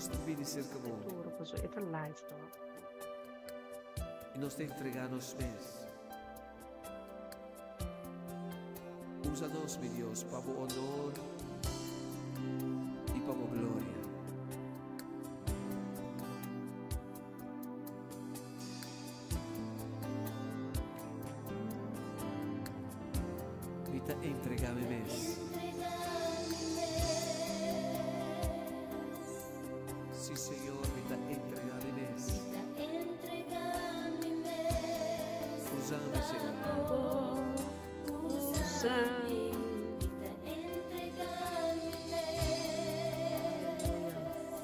Nos ta bini serka bo. Futuro, pasobra e ta live to. I nos ta entregá nos mes. Usa nos, mi Dios, pa bo honor i pa bo gloria. Mi ta entregá mi mes. Sí, Señor, mi ta entregá mi mes. Usa mi, Señor. Usa mi.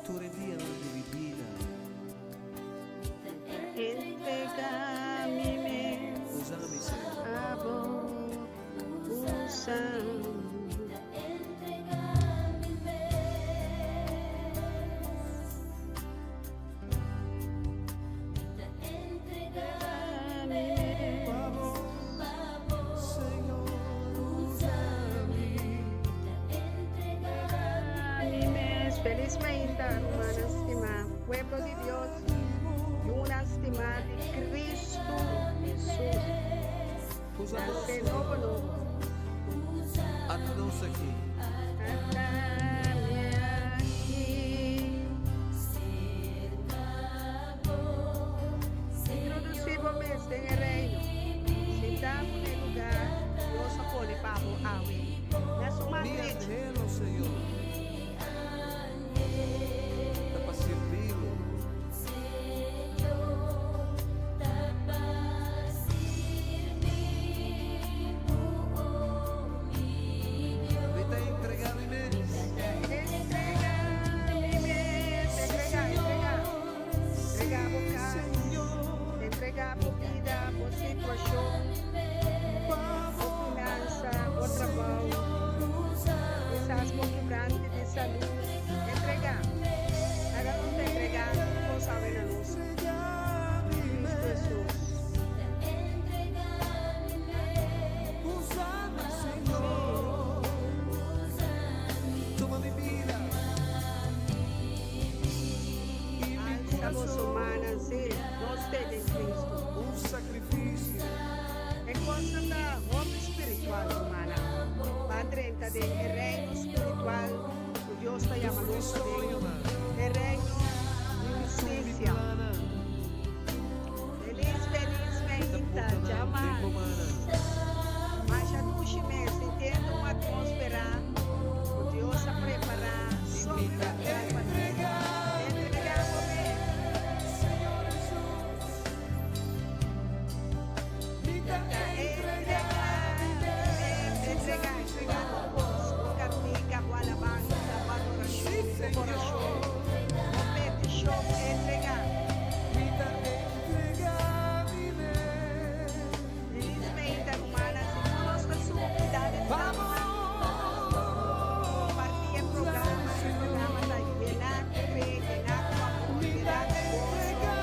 Tur e dianan di mi bida. Entrega mi mes. Usa mi, Señor. Abo. Usa mi. Señor, usa mi. Mi mes. Feliz mainta, rumannan stimá, pueblo di Dios, yunan stimá di Cristo Jesus. Usa nos. Nase nobo nobo. Ata nos aki. Ata mi aki. Introducí bo mes den e reino. Sintá bo na e lugá Dios a pone pa bo awe. Na su man Mi drechi. anhelo, Señor, ta pa sirbi bo. Mi ta entregá mi mes. Entregá mi mes. Entregá, entregá. Entregá bo kas. Entregá bo bida, bo situashon, bo finansa, bo trabou. Kisas bo kebrante di salú. Entregá. Laga nos ta entregá tur kos awe na nos Cristo Hesus. Usa mi, Señor. Tuma mi bida i mi Alsa boso kurason. mannan, sí, nos te den Cristo. Un sakrifisio. E kosnan ta hopi spiritual, rumannan. Pa drenta den e reino spiritual ku Dios ta yama Tuma mi nos aden, soñonan. e reino di Tuma mi hustisia. plannan. Feliz, feliz Mi ta mainta, pota nan den djamas. bo mannan. Masha dushi mes, sintiendo un atmósfera ku Dios a prepará I mi ta sobrenatural pa nos. entregá mi Entregá bo mes. Señor Hesus. Mi ta Ta entregá entregá mi mi mes. mes. Entregá, Usa mi, entregá tur Señor. kos, bo kantika, bo alabansa, bo Sí, adorashon, bo korashon, Señor. bo petishon, entregá. Mi ta entregá mi mes. Feliz meinta, rumannan. Si tur nos ta sufri, dale Pa tantu. bo. Kompartí e Usa mi, programa. E programa Señor. ta yená ku fe, yená ku amor, Mi yená ta ku goso, entregá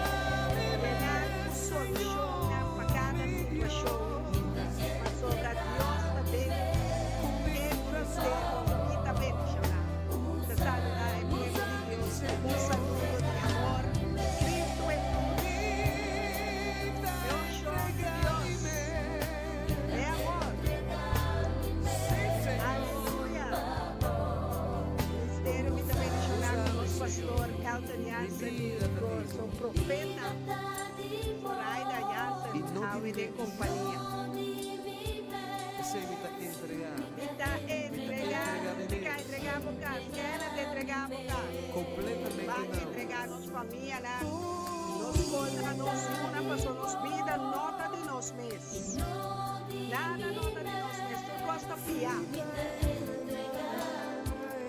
mi yená ku mes, solushonnan Señor, pa kada mi situashon. Dios. Pasobra Dios ta den Ku mi e ministerio kurason. i ta bendishoná. Ta saludá e pueblo Usa di mi, Dios ku un Señor. saludo di amor. Cristo Hesus, Mi ta e unshon di entregá mi Dios, mes. e amor. Sí, Señor. Aleluya! Ministerio mi ta bendishoná Usa ku mi, nos Señor. pastor Elton Mi Jansen i bida ta ku di su bo. profeta Zoraida I Jansen no awe di mi den mes. kompania. Esei mi ta entregá. Mi ta Mi ta entregá, entregá mi entregá, mes. entregá bo kas. Kenneth, entregá bo kas. Kompletamente Ban na bo. entregá nos famianan, nos kontra nos yunan, pasobra nos bida no ta di nos mes. Nada no ta di nos mes, tur kos ta fiá.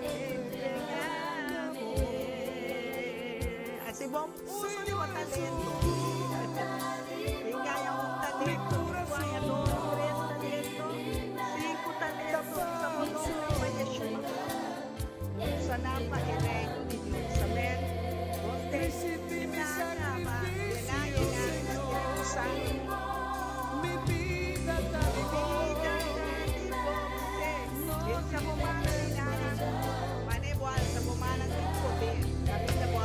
Entregá mi. Hasi bon uso di bo talento. Tin gaya un talento, tin guaya dos, tres talento, sinku talento. Usa bo donnan pa Yeshua. Usa nan pa e reino di Dios. Amen. Nos den Risibí mi na kaba yená sakrifisio, yená ku Spiritu Señor. Santu. Mi bida ta Mi di bida bo. ta di bo. Se No alsa di bo mi mannan di mes. nada. Mane bo alsa bo mannan tin poder. Kaminda bo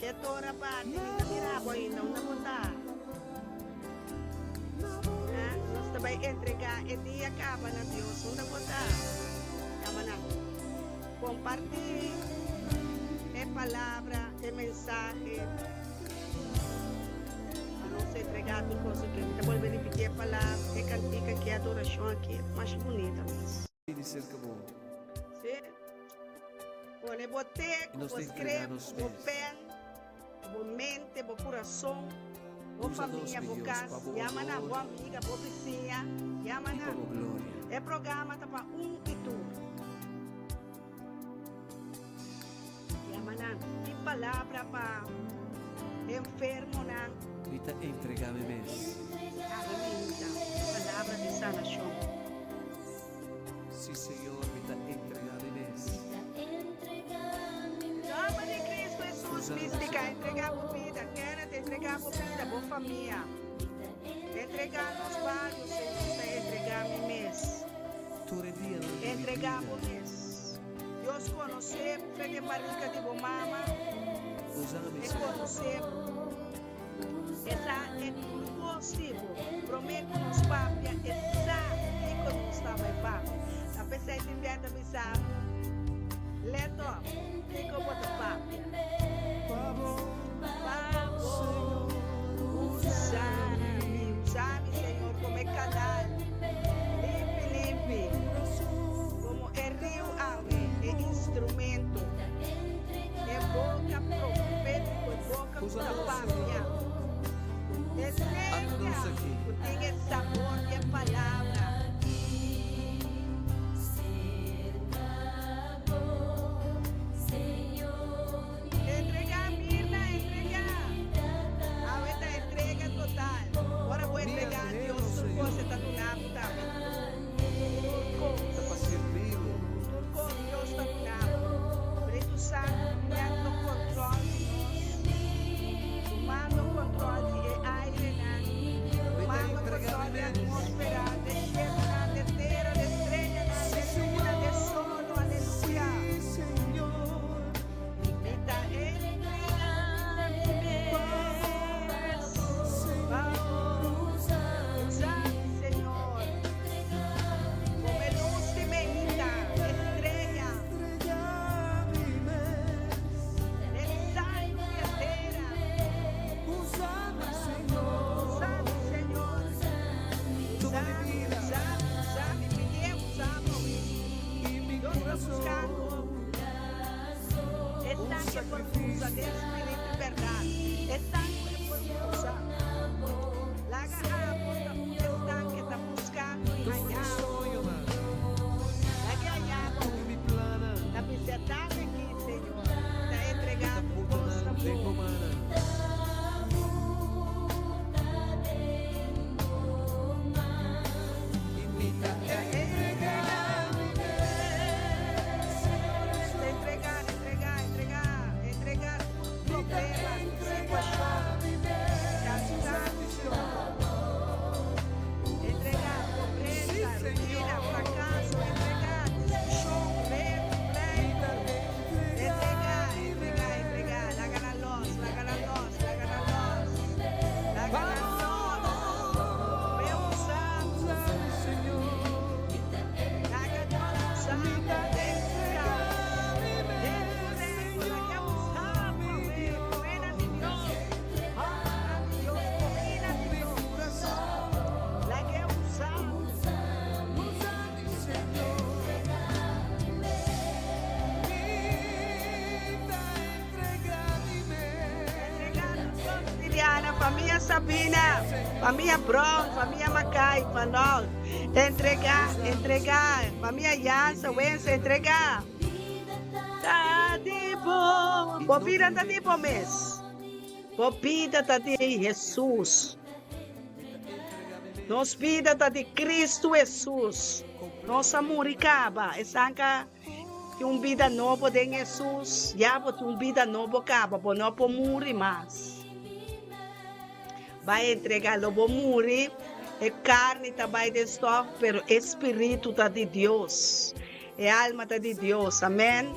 Shete ora bati, mi ta mira bo ainda, unda bo ta? Ha? Nos ta bai entregá e dia kaba na Dios, unda bo ta? Yama nan. Kompartí e palabra, e mensahe. Pa nos entregá tur kos aki. Mi ta bolbe ripití e palabra, e kantika aki, e adorashon aki, e masha bunita mes. Bini serka bo. Sí. Pone bo te I ku nos bo ta entregá skrep, nos ku bo mes. pen, ku bo mente, bo kurason, bo Usa nos, famia, mi bo Dios, kas. pa bo Yama nan bo honor amiga, bo bisiña. Yama i pa nan. bo gloria. E programa ta pa un i tur. Yama nan. Tin palabra pa enfermonan. Mi ta entregá mi mes. Awe mi ta. Palabra di sanashon. Sí, Señor, mi ta entregá mi mes. Nomber di Cristo Jesus, Usa nos, Mística, Señor. entregá bo bida. Kenneth, entregá bo bida, bo famia. Entregá nos bario, Señor, ta entregá mi mes. Tur e dianan di mi Entregá bo bida. mes. Dios konosé bo fe den barriga di bo mama. Usa mi, E Señor. konosé bo. E sa e tur kos di bo. Promé ku nos papia, e sa kiko nos ta bai papia. Ta p'esei tin bia ta bisa bo, Let op, kiko bo ta papia. Pa bo usa mi, usa mi, Señor, komo e kanal limpi limpi, komo e riu awe, e instrumento, e boka profétiko, e boka. Ku Usa ta nos, papia Señor. E Ata lenga nos aki. ku tin e sabor di e palabra. Entregá, Mirna, entregá. Awe ta entrega total. Ora bo Mi entregá a anhelo, Dios tur kos, Señor. e ta duna bo tambe tur kos. Ta pa sirbi bo. Tur kos Dios ta duna bo. Spiritu Santu tumando control di nos, tumando control di e airenan, Mi ta tumando entregá control mi di mes. atmósfera, de shelunan, de tera, de strellanan, de luna, de solo. Aleluya! Mi ta entregá mi mes pa bo. Usa mi, Señor. Come luz di meinta, estrella. E sal di e tera. Usa mi, Señor. Usa mi, usa mi, usa mi. Pidié usa bo awe. Dios ta buscando esnan ke por usa den spiritu i berdad. Esnan ku e por usa. Laga abo ta un esnan ke ta buskando i hañabo. Laga e hañabo. Ta bisa dame aki, Señor. Ta entregá tur kos na bo. Ta entregá, entregá, entregá, entregá tur problema, tur situashon, kansansio, entregá pobresa, ruina, frakaso, entregá diskushon, redu, pleitu, entregá, entregá, entregá, laga nan los, laga nan los, laga nan los, laga nan los, Be usa, laga Dios usa bo den su kas, den su reino, laga usa bo awe, muhénan di Dios. Hòmbernan di Dios, muhénan di Dios, lag'é usa. Entregá tur kos, Liliana, famia Sabina, famia Brown, famia Mackay, Van Hout, entregá, entregá, famia Jansen, Wensen, entregá. Ta di bo, bo bida ta di bo mes. Bo bida ta di Hesus. Nos bida ta di Cristo Hesus. Nos a muri caba. Esan ca tin un bida nobo den Hesus, ya bo tin un bida nobo caba, bo no por muri mas. Bai entrega, lo bo muri, e carni ta bai den stof, pero e spiritu ta di Dios. E alma ta di Dios. Amen.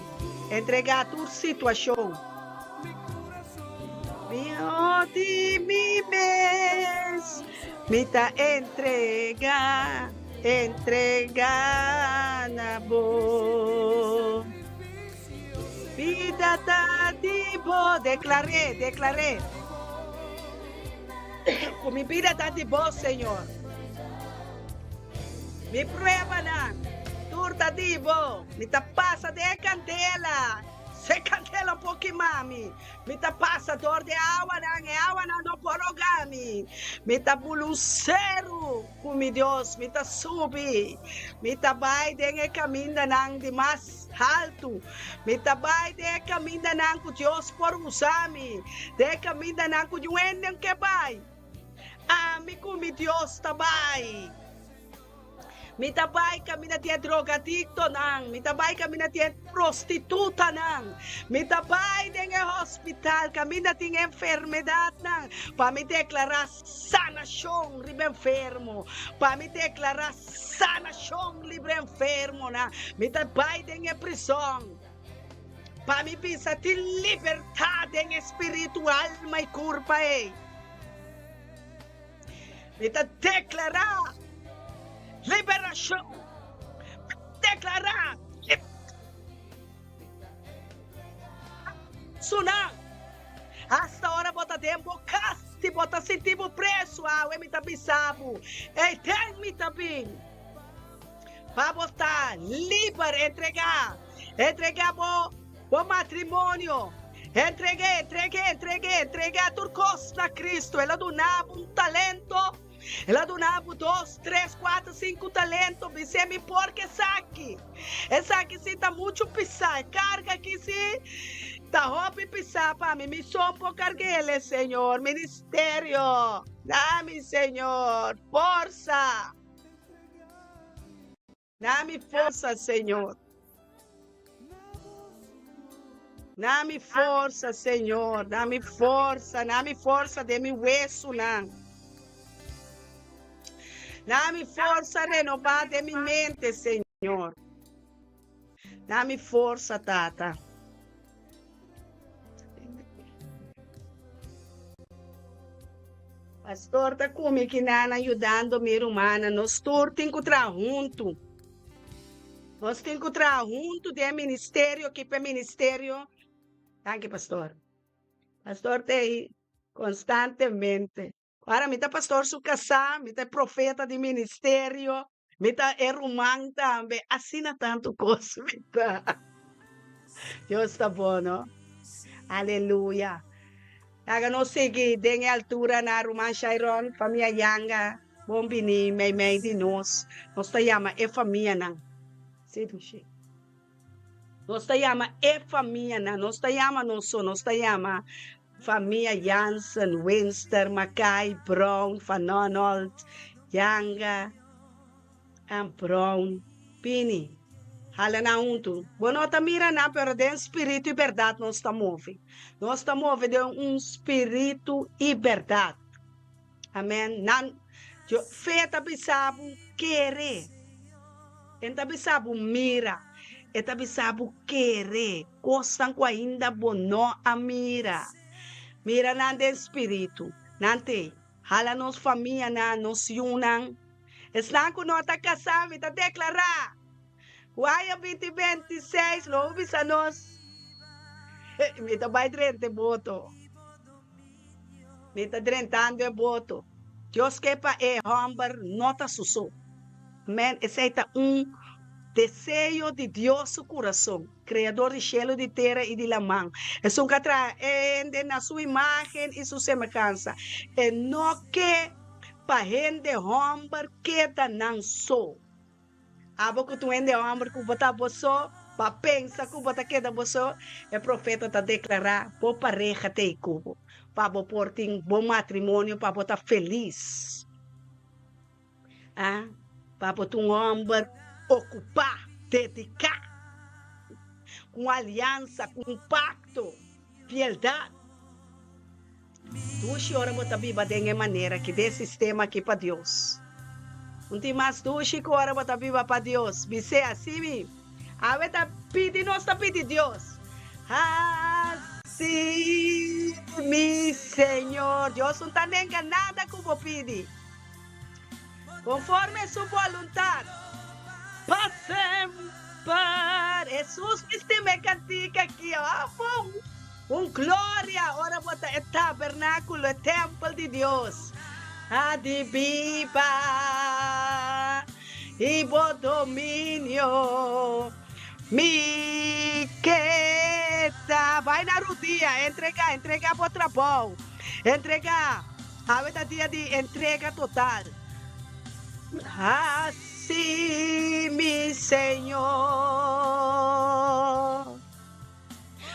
Entrega tur situacion. Mihó di mi mes mi ta entrega, entrega na bo. Bida ta di bo, deklar'é, deklar'é. Ku mi bida ta di bo, Señor. Mi pruebanan tur ta di bo. Mi ta pasa den e kandela, si e kandela por kima mi. Mi ta pasa dor di e awanan, e awanan no por roga mi. Mi ta bula un seru ku mi Dios, mi ta subi, mi ta bai den e kamindanan di mas haltu. Mi ta bai den e kamindanan ku Dios por usa mi, den e kamindanan ku niun hende no ke bai. Ami ku mi Dios ta bai. Mi ta bai kaminda tin e drogadiktonan, mi ta bai kaminda tin e prostitutanan, mi ta bai den e hospital kaminda tin enfermedatnan pa mi deklará sanashon riba enfermo, pa mi deklará sanashon riba enfermonan. Mi ta bai den e prison pa mi bisa tin libertat den e spiritu, alma i kurpa ei. Mi ta deklará liberashon. Mi ta deklará liberashon. Asta ora bo ta den bo kas, si bo ta sinti bo presu, awe mi ta bisa bo, ei den mi ta bin pa bo ta liber. Entregá, entregá bo. Bo matrimonio. Entreg'é, entreg'é, entreg'é, entregá tur kos na Cristo. El a duna bo un talento, El a duna bo dos, tres, kuater, sinku talento. Bis'é, Mi por ku esaki. Esaki sí ta muchu pisá. E karga aki sí ta hopi pisá pa mi. Mi son por karg'el, Señor. Ministerio, dami, Señor, forsa. Dami forsa, Señor. Dami forsa, Señor. Dami forsa, dami forsa den mi wesunan. Dami forsa renobá den mi mente, Señor. Dami forsa, Tata. Pastor ta ku mi kinan ayudando mi rumannan. Nos tur tin ku traha huntu. Nos tin ku traha huntu den e ministerio ki pa e ministerio. Danki pastor. Pastor ta ei konstantemente. Ora mi ta pastor su kasá, mi ta e profeta di ministerio, mi ta e ruman tambe, asina tantu kos mi ta. Dios ta bon, no? Aleluya. Laga nos sigui den e alturanan, ruman Shairon, famia Yanga, bon bini meimei di nos. Nos ta yama e famianan. Sí, dushi. Nos ta yama e famianan, nos ta yama nos so, nos ta yama famia Jansen, Winster, Mackay, Brown, Van Arnold, Yanga en Brown. Bini, hala nan huntu. Bo no ta mira nan, pero den spiritu i bèrdat nos ta move. Nos ta move den un spiritu i bèrdat. Amen. Nan, yo, fe ta bisa bo kere. E ta bisa bo mira. E ta bisa bo kere kosnan ku ainda bo no a mira. Mira nan den spiritu. Nan te hala nos famianan, nos yunan. Esnan ku no ta kasá, mi ta deklará ku aña binti 26 lo bisa nos, mi ta bai drenta e boto. Mi ta drentando e boto. Dios ke pa e hòmber no ta su so. Amèn. Esei ta un deseo di Dios su kurason, Kreador di shelu, di tera i di laman, esun ku a traha e hende na su imágen i su semehansa. E no ke pa hende hòmber keda nan so. Abo ku ta un hende hòmber ku bo ta bo so, bo a pensa ku bo ta keda bo so, e profeta ta deklará, bo pareha ta ei ku bo, pa bo por tin bon matrimonio, pa bo ta felis, a pa bo ta un hòmber okupá, dediká, ku un aliansa, ku un pakto, fieldat. Dushi ora bo ta biba den e manera aki, den e sistema aki pa Dios. Un tin mas dushi ku ora bo ta biba pa Dios. Bis'é asi mi. Awe ta pidi nos ta pidi Dios. Hasi mi. Dios no ta nenga nada ku bo pidi. Konforme su boluntat. Pa semper. Hesus mi stima e kantika aki. Oh, bon. Un gloria ora bo ta e tabernakulo, e tèmpel di Dios. A di biba i bo dominio mi ke ta. Bai na rudia, entrega, entrega bo trabou. Entrega. Awe ta dia di entrega total. Hasi mi Señor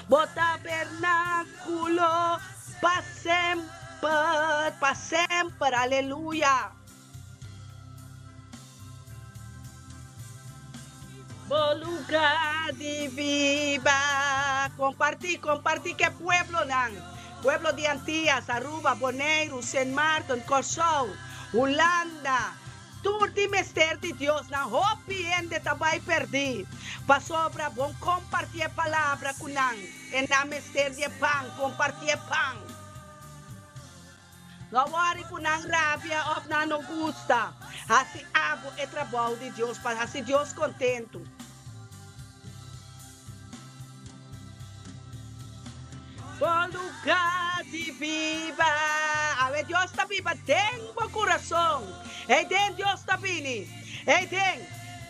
bo tabernáculo pa semper, pa semper. Aleluya. Bo lugar di biba. Comparti, comparti ke pueblonan. Pueblo di Antillas, Aruba, Boneiru, Sint Maarten, Kòrsou, Hulanda. Tur di mester di Dios. Nan hopi hende ta bai perdí pasobra bon comparti e palabra ku nan. E nan mester di e pan, comparti e pan. No wòri ku nan rabia òf nan no gusta. Hasi abo e trabou di Dios pa hasi Dios kontentu. Bo lugá di biba. Awe Dios ta biba den bo kurason. Ei den Dios ta bini. Ei den,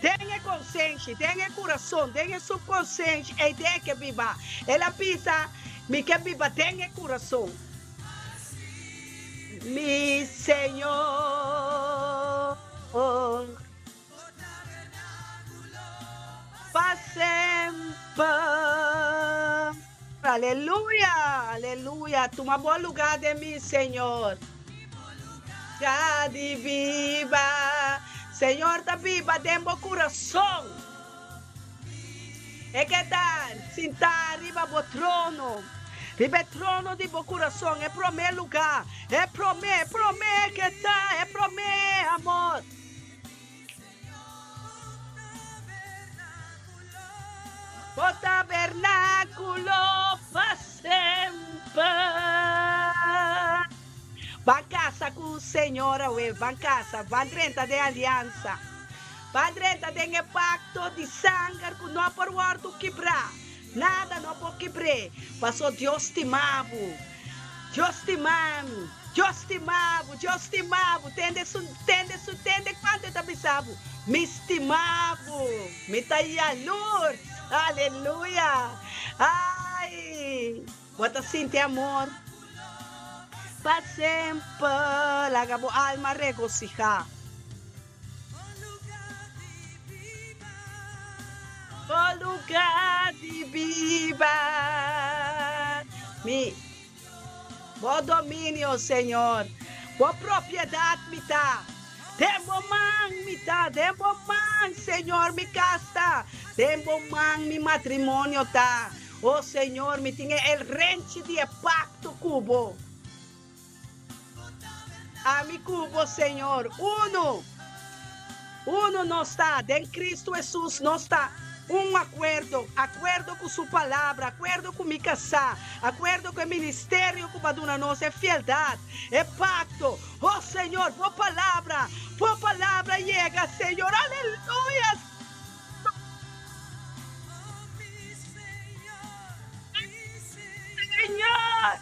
den e konsenshi, den e kurason, den e supkonsenshi, ei den e ke biba. El a bisa, Mi ke biba den e kurason. Mi Señor. Pa semper. Aleluya, aleluya. Tuma bo lugar den mi, Señor. Ya di biba. Señor ta biba den bo curason. E ke ta sintá riba bo trono, riba e trono di bo kurason, e promé lugá, e promé, e promé ke ta, e promé amor. Bo tabernákulo pa semper. Ban kasa ku Señor awe, ban kasa, ban drenta den aliansa, ban drenta den e pakto di sanger ku no por wòrdu kibrá, nada no por kibr'é, paso Dios stima bo, Dios stima mi, Dios stima bo, Dios stima bo, tende su, tende su, tende kuantu e ta bisa bo, mi stima bo, mi ta yalurs, aleluya, ai. Bo ta sinti amor pa semper. Laga bo alma regosihá. Bo lugá di biba. Mi Bo dominio, Señor. Bo propiedat mi ta. Den bo man mi ta, den bo man, Señor, mi kas ta. Den bo man mi matrimonio ta. O Señor, mi tin e el renchi di e pacto cu Bo. Ami cu Bo, Señor, uno. Uno nos ta, den Cristo Jesus nos ta un acuerdo, acuerdo cu Su Palabra, acuerdo cu mi casá, acuerdo cu e ministerio cu Bo a duna nos, e fieldad, e pacto. O Señor, Bo Palabra, Bo Palabra yega, Señor. Aleluya! Señor,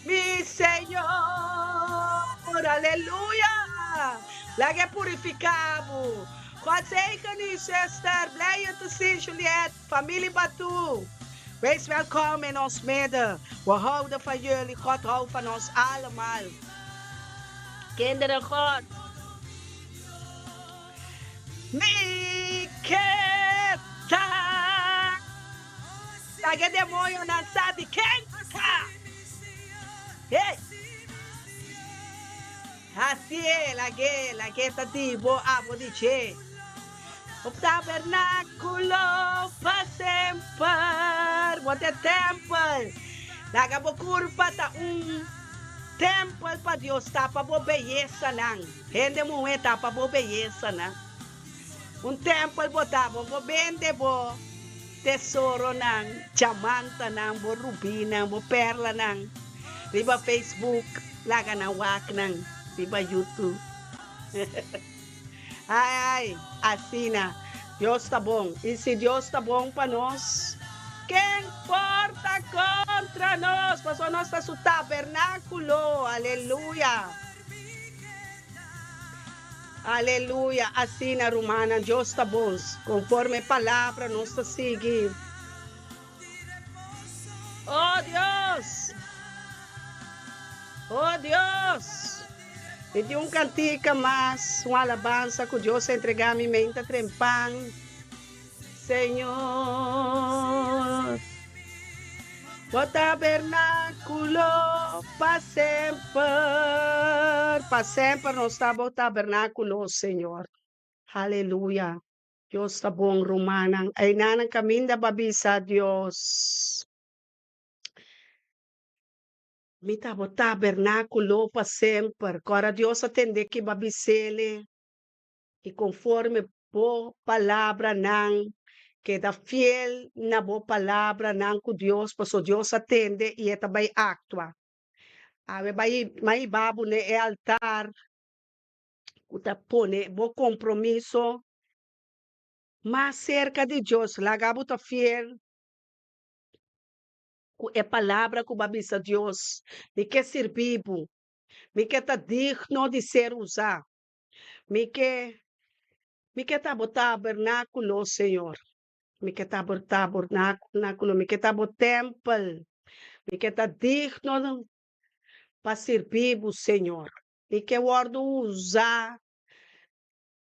mi Señor, aleluya. Laga e purifica bo. God zegen u, zuster. Blij je te zien, Juliette. Familie Batu. Wees welkom in ons midden. We houden van jullie. God houdt van ons allemaal. Kinderen God. Mi ke ta. Laga e demoñonan sa di ken ta. Hey! Hasié, lag'é, lag'é ta di bo, abo di dje. Bo tabernákulo pa semper. Bo ta e tèmpel. Laga bo kurpa ta un tèmpel pa Dios. Tapa bo beyesanan. Hende muhé tapa bo beyesanan. Un tèmpel bo ta, bo por bende bo tesoronan, djamantanan, bo rubínan, bo pèrlanan. Riba Facebook, laga nan wak nan riba YouTube. Ai ai, asina. Dios ta bon. I si Dios ta bon pa nos, ken por ta kontra nos? Pasobra nos ta su tabernákulo. Aleluya. Aleluya. Asina, rumannan, Dios ta bon. Konforme e palabra nos ta sigui. Oh Dios! Oh Dios! Mi tin un kantika mas, un alabansa ku Dios a entregá mi menta trempan. Señor, bo tabernákulo pa semper, pa semper nos ta bo tabernákulo, Señor. Aleluya. Dios ta bon, rumannan. Einanan kaminda bo a bisa Dios, Mi ta bo tabernákulo pa semper. Ku ora Dios a tende ki bo a bis'El, i konforme bo palabranan, keda fiel na bo palabranan ku Dios, pasobra Dios a tende i E ta bai aktua. Awe bai m'a hiba bo na e altar ku ta pone bo kompromiso mas serka di Dios. Laga bo ta fiel ku e palabra ku bo a bisa Dios, Mi ke sirbi bo, mi ke ta digno di ser usá, mi ke mi ke ta bo tabernákulo, Señor, mi ke ta bo tabernákulo, mi ke ta bo tèmpel, mi ke ta digno pa sirbi bo, Señor. Mi ke wòrdu usá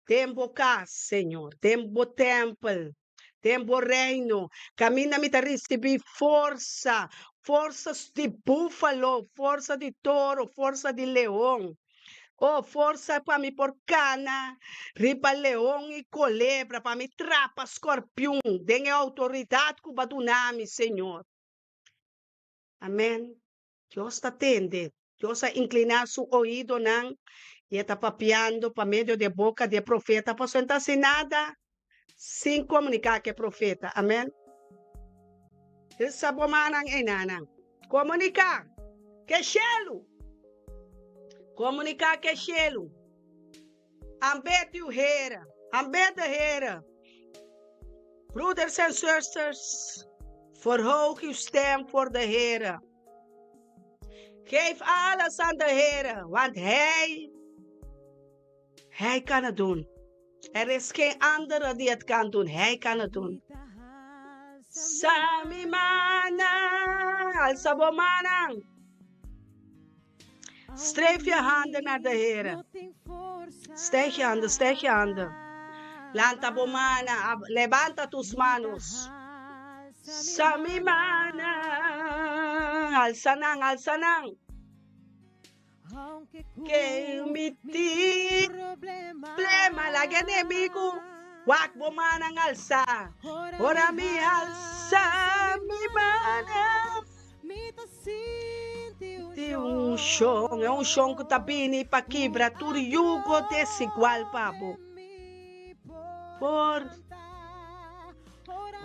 den bo kas, Señor, den bo tèmpel, den bo reino, kaminda mi ta risibí forsa, forsa di búfalo, forsa di toro, forsa di leon. O, forsa pa mi por kana riba leon i kolebra, pa mi trapa skòrpion den e outoridat ku bo a duna mi, Señor. Amèn. Dios ta tende. Dios a inkliná su oídonan i e ta papiando pa medio di e boka di e profeta, pasobra e no ta hasi nada sin komuniká ku e profeta. Amèn. Hisa bo mannan einanan. Komuniká ku e shelu. Komuniká ku e shelu. Aanbid uw Here. Aanbid de Here. Broeders en zusters, verhoog uw stem voor de Here. Geef alles aan de Here, want Hij, Hij kan het doen. Er is geen andere die het kan doen. Hij kan het doen. Alsa mi mannan, alsa bo mannan. Streef je handen naar de Heere. Stijg je handen, stijg je handen. Lanta bo mana, levanta tus manos. Alsa mi mana, alsa nan, alsa nan. Ke mi tin problema, laga enemigu wak bo manan alsa. Ora mi alsa mi mana. Di un shon, e un shon ku ta bini pa kibra tur yugo desigual pa bo. Por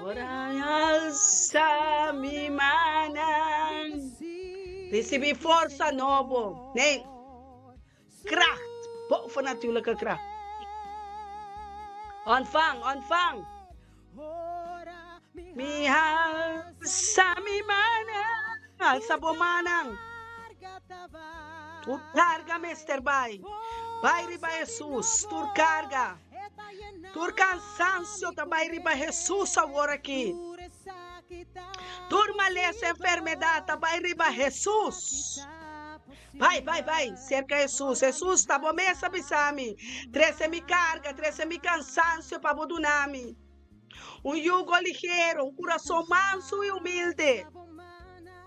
ora mi alsa mi mannan, risibí forsa nobo, nee, kracht, bovennatuurlijke kracht. Ontvang, ontvang. Mi alsa mi mannan, alsa bo mannan. Tur karga mester bai, bai riba Hesus, tur karga, tur kansansio ta bai riba Hesus awor aki. Tur malesa, enfermedat ta bai riba Hesus. Bai, bai, bai, serka Hesus. Hesus, ta bo mes a bisa mi, Trese mi karga, trese mi kansansio pa bo duna mi un yugo ligero, un kurason mansu i humilde.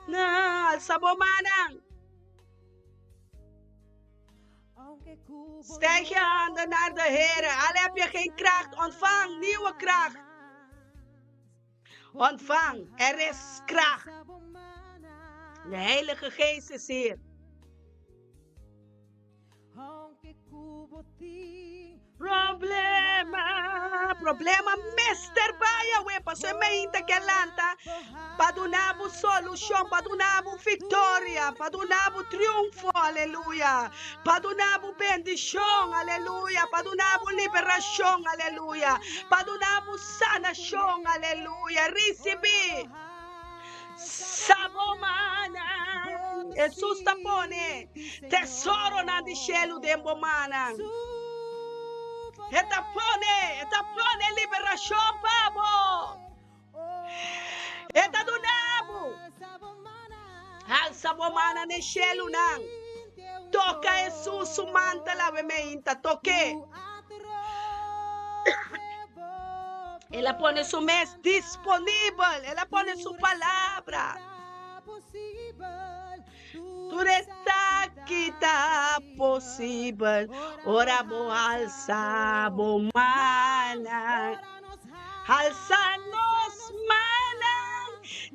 Na, alsa bo mannan. Stijg je handen naar de Heere, al heb je geen kracht, ontvang nieuwe kracht. Ontvang, er is kracht. De Heilige Geest is hier. Problema. Problema mester bai awe pasobra e meinta ke lanta pa duna bo solushon, pa duna bo viktoria, pa duna bo triunfo, aleluya, pa duna bo bendishon, aleluya, pa duna bo liberashon, aleluya, pa duna bo sanashon, aleluya. Risibí sa bo mannan. Hesus ta pone tesoronan di shelu den bo mannan. E ta pone, e ta pone liberashon pa bo. E ta duna bo. Halsa bo mannan den shelunan. Toka Hesus su mantel awe meinta. Tok'é. El a pone su mes disponibel. El a pone su palabra. Tur esaki ta posibel ora bo alsa bo mannan. Alsa nos mannan.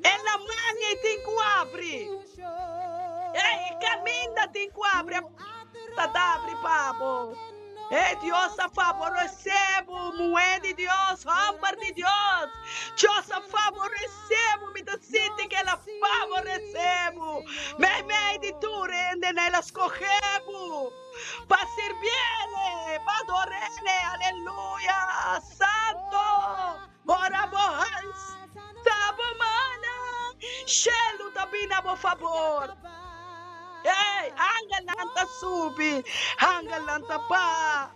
E laman ei tin ku abri. Ei, e kaminda tin ku abri. E porta ta abri pa bo. Ei, Dios a faboresé bo, muhé di Dios, hòmber di Dios. Dios a faboresé bo. Mi ta sinti ku el a faboresé bo. Meimei di tur hendenan el a skohé bo pa sirbié, pa ador'é. Aleluya! Santo! Ora bo halsa bo mannan, shelu ta bini na bo fabor. Ey, angelnan ta subi, angelnan ta baha.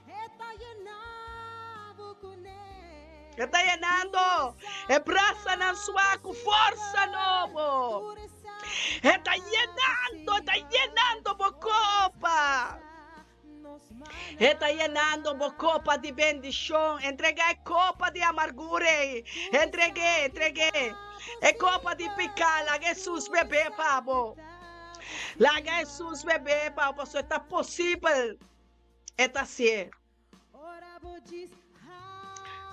E ta yenando e brasanan swa ku forsa nobo. E ta yenando, e ta yenando bo kopa. E ta yenando bo kopa di bendishon. Entregá e kopa di amargura ei. Entreg'é, entreg'é e kopa di piká. Laga Hesus bebé pa bo. Laga Hesus bebé pa bo, pasobra ta posibel. E ta hasié.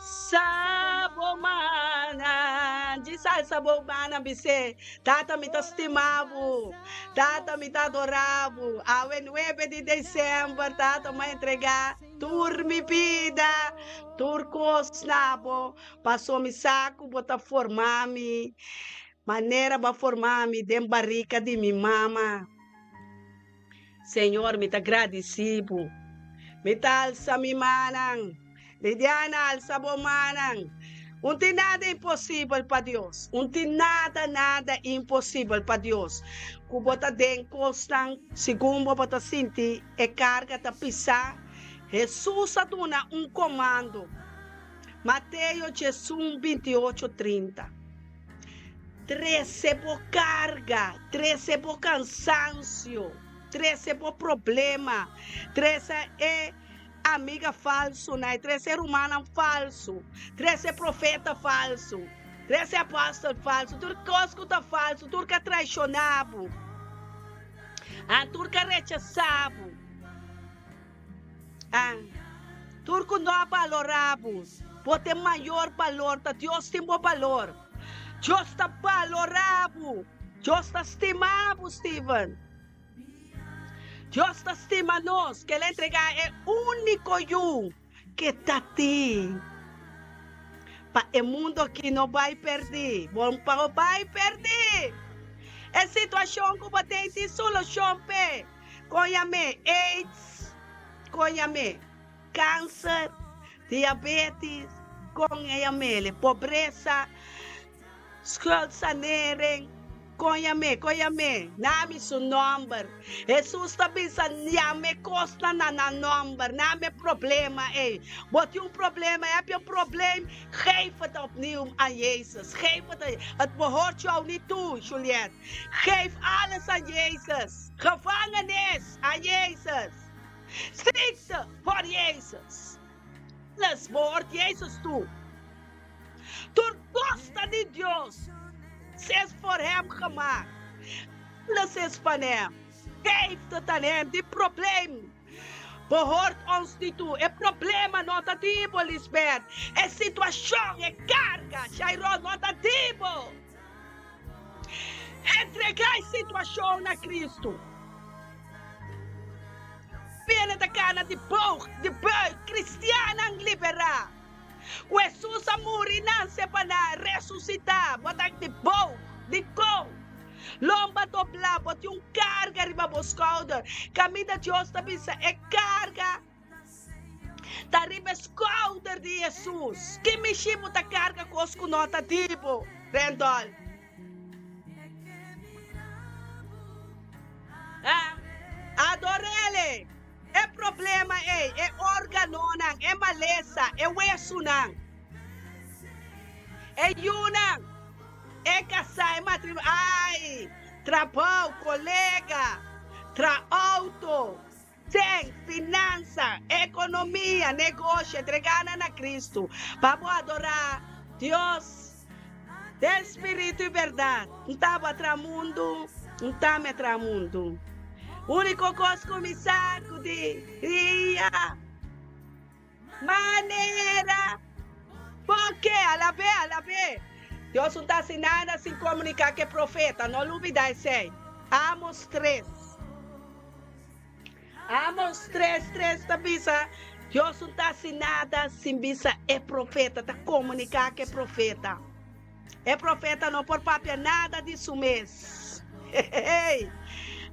Sa bo mana, djis alsa bo mana bis'é, Tata mi ta stima bo, Tata mi ta adorá bo, awe nuebe di desèmber Tata mi a entregá tur mi bida, tur kos na bo, paso mi sa ku bo ta forma mi manera bo a forma mi den barika di mi mama. Señor, mi ta gradisí bo. Mi ta alsa mi mannan. Lidiana, alsa bo mannan. Un tin nada imposibel pa Dios. Un tin nada, nada imposibel pa Dios. Ku bo ta den kosnan segun bo bo ta sinti e karga ta pisá, Hesus a duna un komando. Mateo 11, 28, 30. Trese bo karga, trese bo kansansio, trese bo problema, trese e amiga falsunan, trese e rumannan falsu, trese e profeta falsu, trese e apòstel falsu, tur kos ku ta falsu, tur ku a traishoná bo, a tur ku a rechasá bo. A Tur ku no a balorá bo, bo tin mayor balor, ta Dios tin bo balor. Dios ta balorá bo, Dios ta stima bo, Steven. Dios ta stima nos, ke el a entregá e úniko Yu ke ta tin pa e mundu aki no bai pèrdí. Bo pa bo bai pèrdí. E situashon ku bo tin tin solushon p'e. Kon yam'é aids, kon yam'é kanser, diabetes, kon e yam'é pobresa, schuldsanering, kon yam'é, kon yam'é, nami su nòmber. Hesus ta bisa yam'é kosnan na nan nòmber, nami e problema ei. Bo tin un problema, heb je een probleem, geef het opnieuw aan Jezus, geef het, het behoort jou niet toe, Juliette. Geef alles aan Jezus. Gevangenis aan Jezus. Ziekte voor Jezus. Alles behoort Jezus toe. Tur kos ta di Dios. Is voor Hem gemaakt. Alles is van Hem. Geef het aan Hem. Die probleem behoort ons niet toe. E problema no ta di bo, Lisbeth. E situacion, e carga, Shairon, no ta di bo. Entregá e situashon na Kristu. Bene ta kana di boog, di buik, kristiannan liberá. Ku Hesus a muri, nanse pa nan, resusitá. Bo ta di bou, dikon? Lomba doblá, bo tin un karga riba bo skouder. Kaminda Dios ta bisa e karga ta riba e skouder di Hesus. Ki mishi bo ta karga kos ku no ta di bo, Randolph? Ha? Ador'El! E problema ei, e órganonan, e malesa, e wesunan, e yunan, e kasá, e matrimonio, ai, trabou, kolega, tra outo, ten, finansa, ekonomia, negoshi, entregá nan na Kristu pa bo adorá Dios den spiritu i bèrdat. N ta bo a tra mundu, N ta mi a tra mundu. Úniko kos ku mi sa ku di ria manera bo ke alab'é, alab'é. Dios no ta hasi nada sin komuniká ku e profeta, no lubidá esei. Amos tres. Amos tres tres ta bisa, Dios no ta hasi nada sin bisa e profeta, ta komuniká ku e profeta. E profeta no por papia nada di su mes. Hey,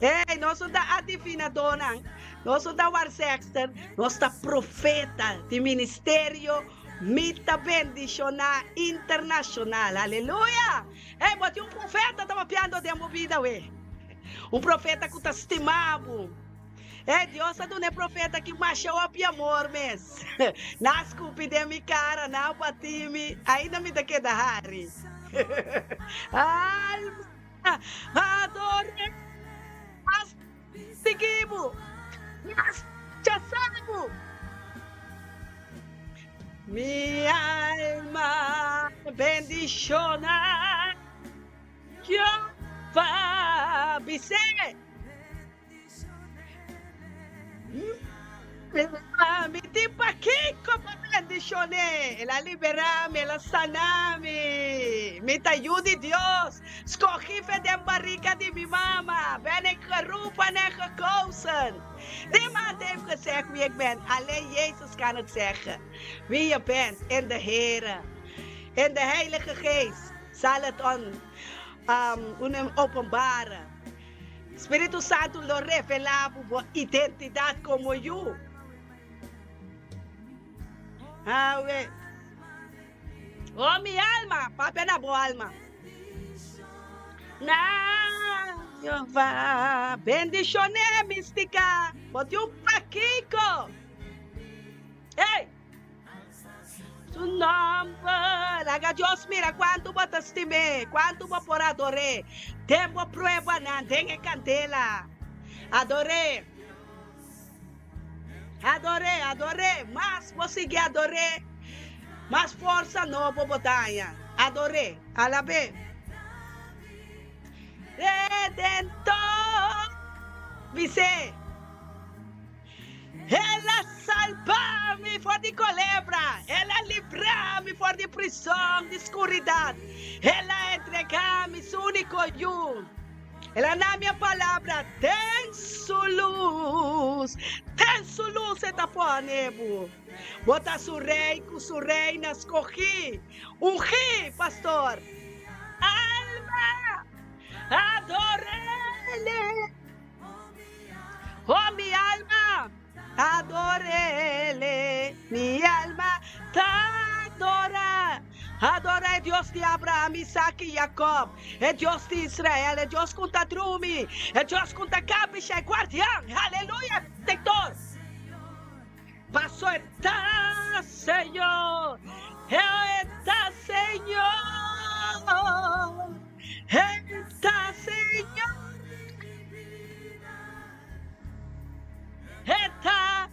hey, nos no ta adivinadónan, nos no ta warzegster, nos ta profeta di ministerio Mi Ta Bendishoná Internashonal. Aleluya! Hey, bo tin un profeta ta papiando den bo bida awe. Un profeta ku ta stima bo. Hey, Dios a duna e profeta aki masha hopi amor mes. Nan a skupi den mi kara, nan a bati mi, ainda mi ta keda hari. Alma, ador'é, mas sigui bo, mas chasá bo. Mi alma bendishoná Jehová, bis'é. Mi tin pakiko pa bendishon'é. El a liberá mi, el a saná mi. Mi ta yu di Dios, skohí fe den barika di mi mama. Ben ik geroepen en gekozen. Niemand heeft gezegd wie ik ben, alleen Jezus kan het zeggen wie je bent in de Here. In de Heilige Geest zal het on openbaren. Spiritu Santu lo revelá bo bo identidat komo yu. Awe. O mi alma, papia na bo alma. Na Jehová, bendishoné místika, bo tin un pakiko. Hey! Su nomber. Laga Dios mira cuantu bo ta stim'é, cuantu bo por ador'é den bo pruebanan, den e candela. Ador'é. Ador'é, ador'é. Mas bo sigui ador'é, mas forsa nobo bo ta haña. Ador'é, alab'é. Redentor, bis'é. El a salba mi for di kolebra, El a libra mi for di prison di skuridat, El a entrega mi su úniko Yu. El a na mi e palabra den su lus, den su lus e ta pone bo. Bo ta su rei ku su reina skohí, ungí, pastor. Alma, ador'El. Oh mi alma, ador'El, mi alma ta adora, adora e Dios di Abraham, Isaac i Jacob, e Dios di Israel, e Dios ku ta drumi, e Dios ku ta kabisha, e guardian, aleluya, e protector. Paso e ta Señor, e ta Señor, e ta Señor, e ta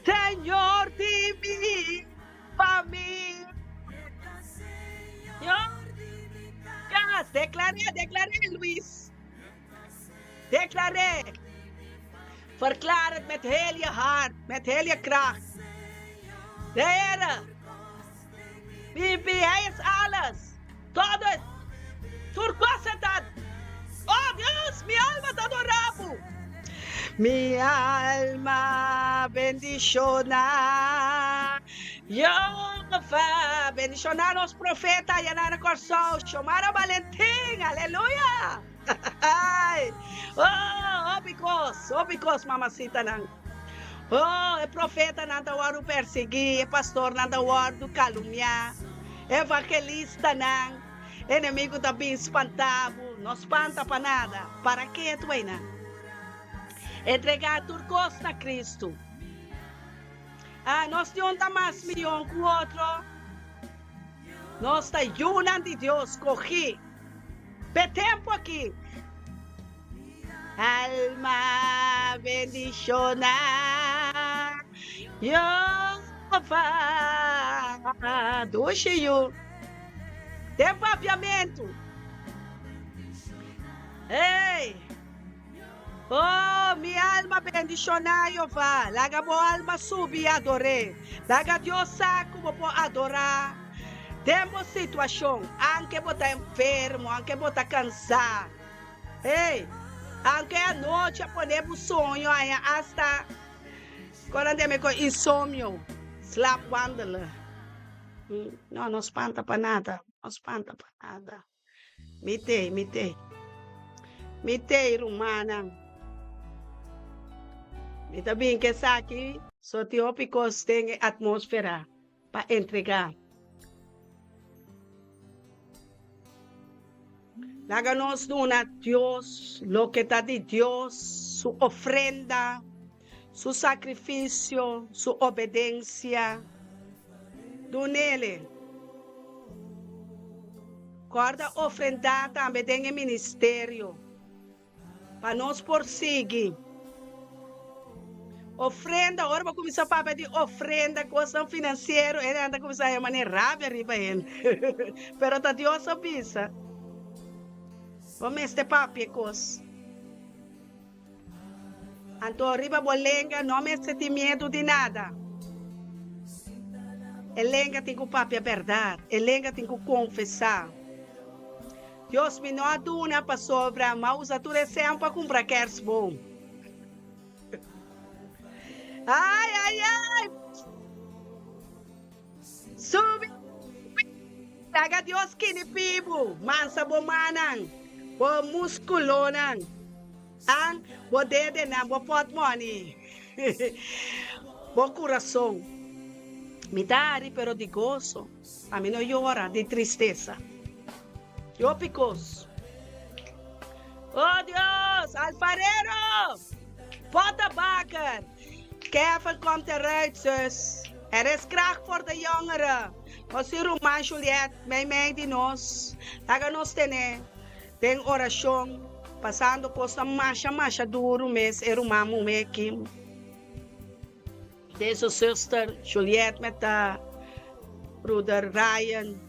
Señor di mi famia. Kas, deklar'é, deklar'é, Luis. Deklar'é. Verklaar het met heel je hart, met heel je kracht. De Heere, Bibi, Hij is alles. Todo es, tur kos e ta. Oh Dios, mi alma ta adorá Bo. Mi alma bendishoná. Jehová, bendishoná nos profeta aya na Kòrsou, Shomara Valentin, aleluya! Oh, hopi kos, hopi kos, mamasitanan. Oh, e profetanan ta wòrdu persiguí, e pastornan ta wòrdu kalumniá, evangelistanan, enemigu ta bin spantá bo, no spanta pa nada, para ketu einan. Entregá tur kos na Kristu. Ah, nos niun ta mas mihó ku otro. Nos ta yunan di Dios skogí p'e tempu akí. Alma bendishoná Jehová. Dushi yu den papiamentu. Hey! Oh, mi alma bendishoná Jehová. Laga bo alma subi i ador'é. Laga Dios sa ku bo por adorá den bo situashon, anke bo ta enfermo, anke bo ta kansá. Hey, anke anochi a pone bo soño haña asta kon nan deme kon insomnio, slaapwandelen. No, no spanta pa nada, no spanta pa nada. Mi t'ei, mi t'ei. Mi t'ei, rumannan. Mi ta bin ku esaki. So tin hopi kos den e atmósfera pa entregá. Laga nos duna Dios loke ta di Dios, su ofrenda, su sakrifisio, su obedensia. Dunele. Kòrda ofrendá tambe den e ministerio pa nos por sigui. Ofrenda, ora bo kuminsá papia di ofrenda, kosnan finansiero, hende ta kuminsá haña manera rabia riba hende. Pero ta Dios a bisa, bo mester papia e kos. Anto riba bo lenga no mester tin miedu di nada. E lenga tin ku papia bèrdat, e lenga tin ku konfesá. Dios mi no a duna pasobra m'a usa tur e sèn pa kumpra kèrsboom. Ai, ai, ai! Subi Laga Dios kini pibu, mansa bo mannan, bo muskulonan, an bo dedenan, bo pòtmòni, bo kurason. Mi ta hari pero di goso, ami no yora di tristesa. Hopi kos. Oh Dios, alfarero, pottenbaker. Kevin komt eruit, zus. Er is kracht voor de jongeren. Nos tin ruman Juliet meimei di nos. Laga nos tene den orashon, pasando kosnan masha masha duru mes e ruman muhé aki. Den su zuster Juliet met ta broeder Ryan.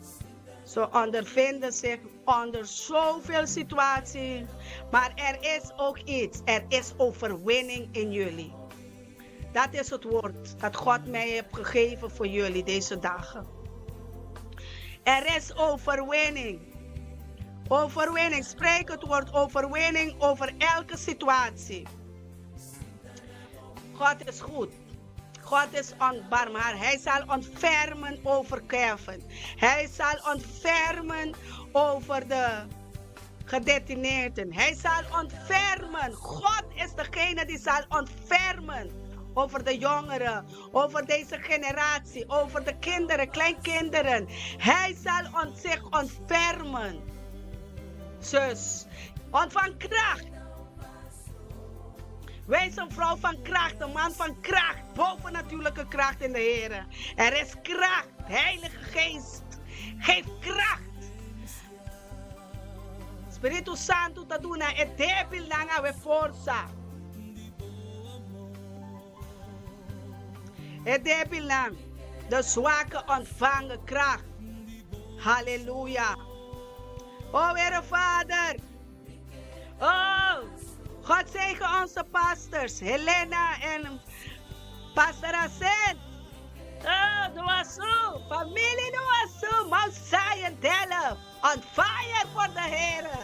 Ze ondervinden zich onder zoveel situatie, maar er is ook iets, er is overwinning in jullie. Dat is het woord dat God mij heeft gegeven voor jullie deze dagen. Er is overwinning. Overwinning, spreek het woord overwinning over elke situatie. God is goed. God is barmhartig. Hij zal ontfermen over Kevin. Hij zal ontfermen over de gedetineerden. Hij zal ontfermen. God is degene die zal ontfermen over de jongeren, over deze generatie, over de kinderen, kleinkinderen. Hij zal zich ontfermen. Zus, ontvang kracht. Wees een vrouw van kracht, een man van kracht, bovennatuurlijke kracht in de Heer. Er is kracht, Heilige Geest, geef kracht. Spiritu Santu ta duna e débilnan awe forsa. E débilnan, de zwakke ontvangen kracht. Halleluja. O Heere Vader. Oh, God zegen onze pastors, Helena en Pastor Asen. Oh, Noasu, familie Noasu, Mount Zion, Delft, on fire voor de Heere.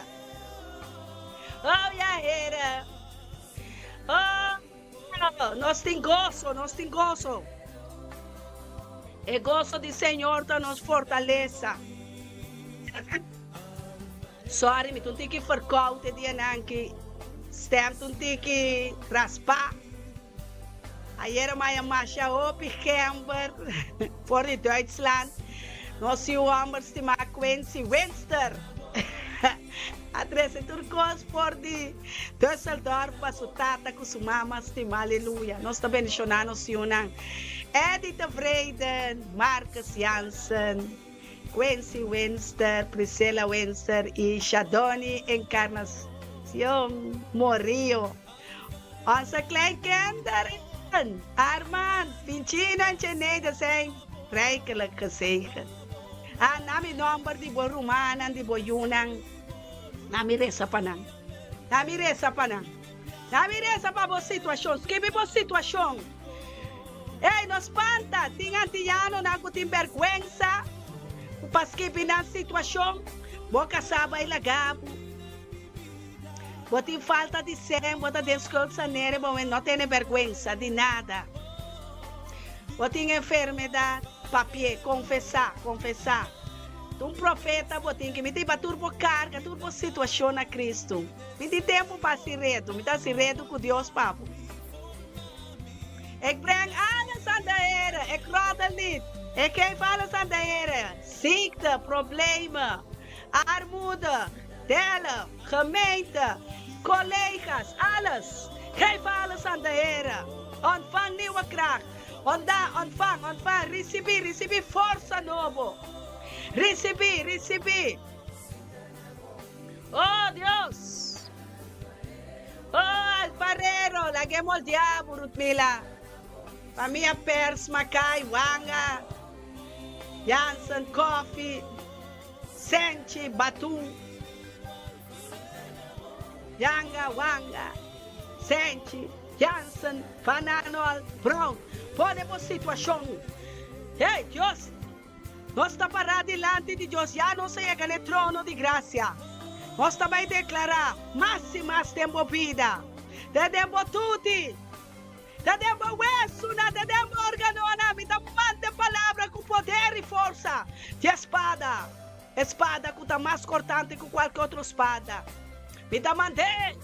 Oh ja, Heere. Oh, nos tin goso, nos tin goso. E goso di Señor ta nos fortalesa. Sorry, mi ta un tiki verkoud e dianan aki. Stem ta un tiki raspa. Ayera maya masha hopi gember for di Duitsland. Nos yu homber stima Quincy Winster a trece tur cos for di Dusseldorf pa su tata cu su mama stima. Aleluya. Nos ta bendiciona nos yunan Eddie Tevreden, Marcus Jansen, Quincy Winster, Priscilla Winster y Shadoni Encarnacion Morillo. Onze kleinkinderen, Armand, Pincino en Cheneida zijn rijkelijk gezegend. A Na mi nomber di bo rumannan, di bo yunan, na mi resa pa nan. Na mi resa pa nan. Na mi resa pa bo situacion. Skibi bo situacion. Ey, no spanta, tin antianonan cu tin berguensa cu pa skibi nan situacion. Bo casá bai laga bo. Bo tin falta di sen, bo ta den skuld sanere, bo no tene bergwensa di nada. Bo tin enfermedad, papi'é, konfesá, konfesá. Ta un profeta bo tin ki mi ta hiba tur bo karga, tur bo situashon na Kristu. Mi tin tempu pa hasi redu, mi ta hasi redu ku Dios pa bo. Ik breng alles aan de Here, ik roddel niet. Ik geef alles aan de Here, ziekte, problemen, armoede. Delen, gemeente, collega's, alles. Geef alles aan de Heere. Ontvang nieuwe kracht. Onda, ontvang, ontvang, ricibi, ricibi forsa nobo. Ricibi, ricibi. Oh Dios! Oh alfarero, lag'e moldeá bo, Rutmila. Famia Pers, Makai, Wanga, Jansen, Koffie. Senchi, Batu, Yanga, Wanga, Senchi, Jansen, Van Arnold, Brown, pone bo situashon. Hey, Dios, nos ta pará dilanti di Dios, ya nos a yega na e trono di grasia. Nos ta bai deklará mas i mas den bo bida, te den bo tuti. Ta den bo wesunan, ta den bo organonan, mi ta manda e palabra ku poder i forsa di e spada, e spada ku ta mas kortante ku kualke otro spada. Mi ta mand'é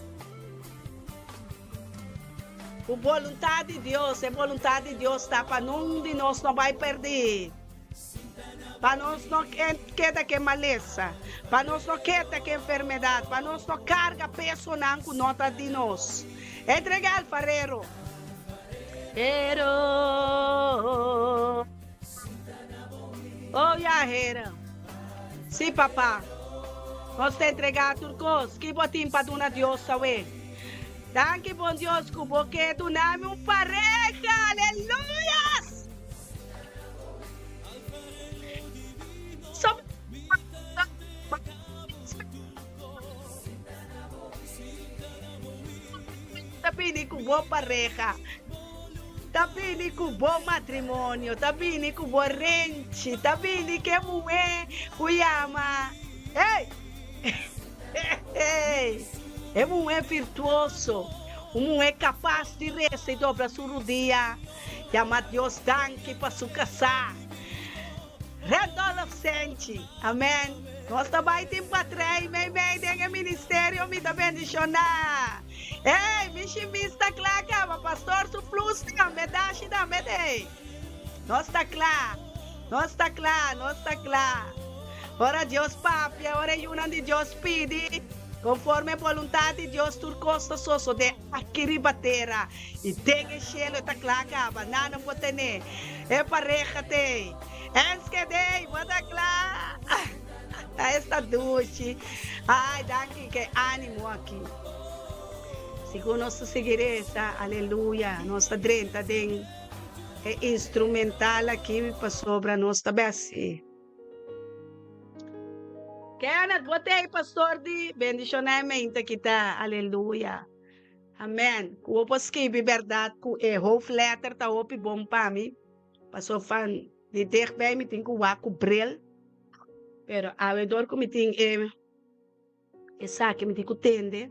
ku boluntat di Dios. E boluntat di Dios ta pa nun di nos no bai pèrdí. Pa nos no keda ku e malesa, pa nos no keda ku e enfermedat, pa nos no karga pesonan ku no ta di nos. Entregá alfarero. Hero, oh ya Hero. Sí, papá. Nos ta entregá tur kos. Ki bo tin pa duna Dios awe? Danki, bon Dios, ku bo ke duna mi un pareha. Aleluyas! Ta bini ku bo pareha, ta bini ku bo matrimonio, ta bini ku bo renchi, ta bini ku e muhé ku yama, hey! E muhé virtuoso, un muhé kapas di resa i dobla su rudia. Yama Dios danki pa su kasá. Randolph Senchi, Amen. Nos ta bai tin patrei meimei den e ministerio mi ta bendishoná. Ey, mi shimis ta kla kaba, pastor su flus tambe, dashi tambe t'ey. Nos ta kla, nos ta kla, nos ta kla. Ora Dios papia, ora e yunan di Dios pidi, konforme boluntat di Dios tur kos ta sosodé. Aki riba tera i den e shelu e ta kla kaba, nan no por tene e pareha t'ei. Enschede, bo ta kla? Esta dushi. Ai, danki ke animo aki. Segun nos ta sigui resa, aleluya, nos ta drenta den e instrumental aki pasobra nos ta besi. Kenneth, bo t'ei pastor di bendiciona e mente ki ta, aleluya. Amen. Ku bo por skibi berdad ku e hoofdletter ta hopi bon pa mi, paso van di dichtbij mi tin ku wak ku bril, pero awe dor ku mi tin e esaki mi tin ku tende,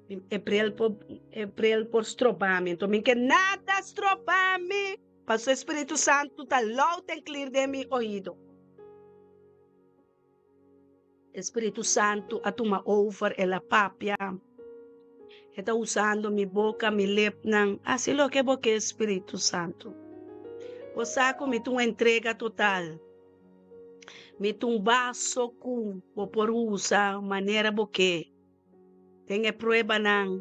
e bril por e bril por stroba mi, enton mi ke nada stroba mi. Pasobra Spiritu Santu ta loud and clear den mi oido. E Spiritu Santu a tuma over, el a papia. E ta usando mi boka, mi lepnan. Hasi loke bo ke, Spiritu Santu. Bo sa ku mi ta un entrega total. Mi ta un baso ku bo por usa manera bo ke. Den e pruebanan,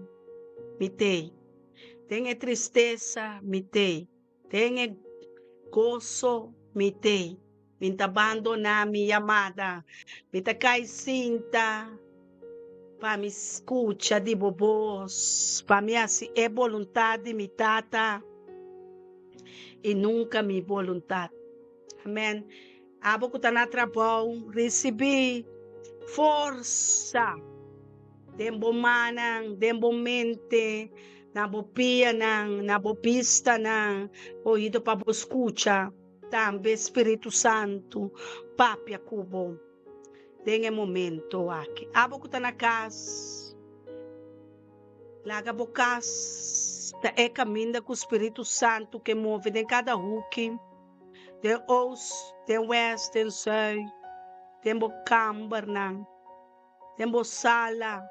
mi t'ei. Den e tristesa, mi t'ei. Den e goso, mi t'ei. Mi n'ta bandoná mi yamada. Mi ta kai sinta pa mi skucha di bo bos, pa mi hasi e boluntat di mi Tata i nunka mi boluntat. Amen. Abo ku ta na trabou, risibí forsa den bo mannan, den bo mente, na bo pianan, na bo bistanan, oido pa bo skucha tambe Spiritu Santu papia ku bo den e momento aki. Abo ku ta na kas, laga bo kas ta e kaminda ku Spiritu Santu ke move den kada huki. Den oost, den west, den zuid, den bo kambernan, den bo sala,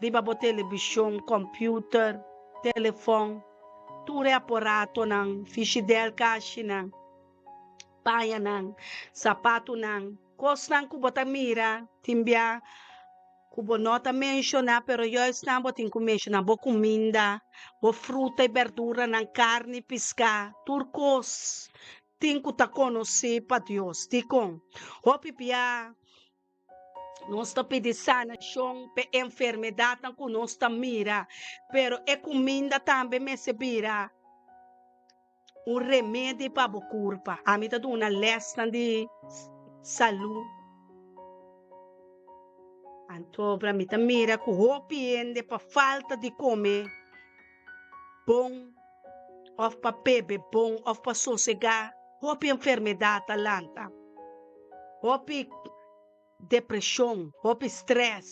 riba bo televishon, computer, telefon, tur e aparatonan, fishidel, kashinan, pañanan, sapatunan, kosnan ku bo ta mira tin bia Ku bo no ta menshoná, pero juist nan bo tin ku menshoná, bo kuminda, bo fruta i berduranan, karni, piská, tur kos tin ku ta konosí pa Dios. Dikon? Hopi bia nos ta pidi sanashon p'e enfermedatnan ku nos ta mira, pero e kuminda tambe mester bira un remedi pa bo kurpa. Ami ta duna lèsnan di salú. Antobra mi ta mira ku hopi hende pa falta di kome bon òf pa bebe bon òf pa sosegá, hopi enfermedat ta lanta. Hopi depreshon, hopi strès,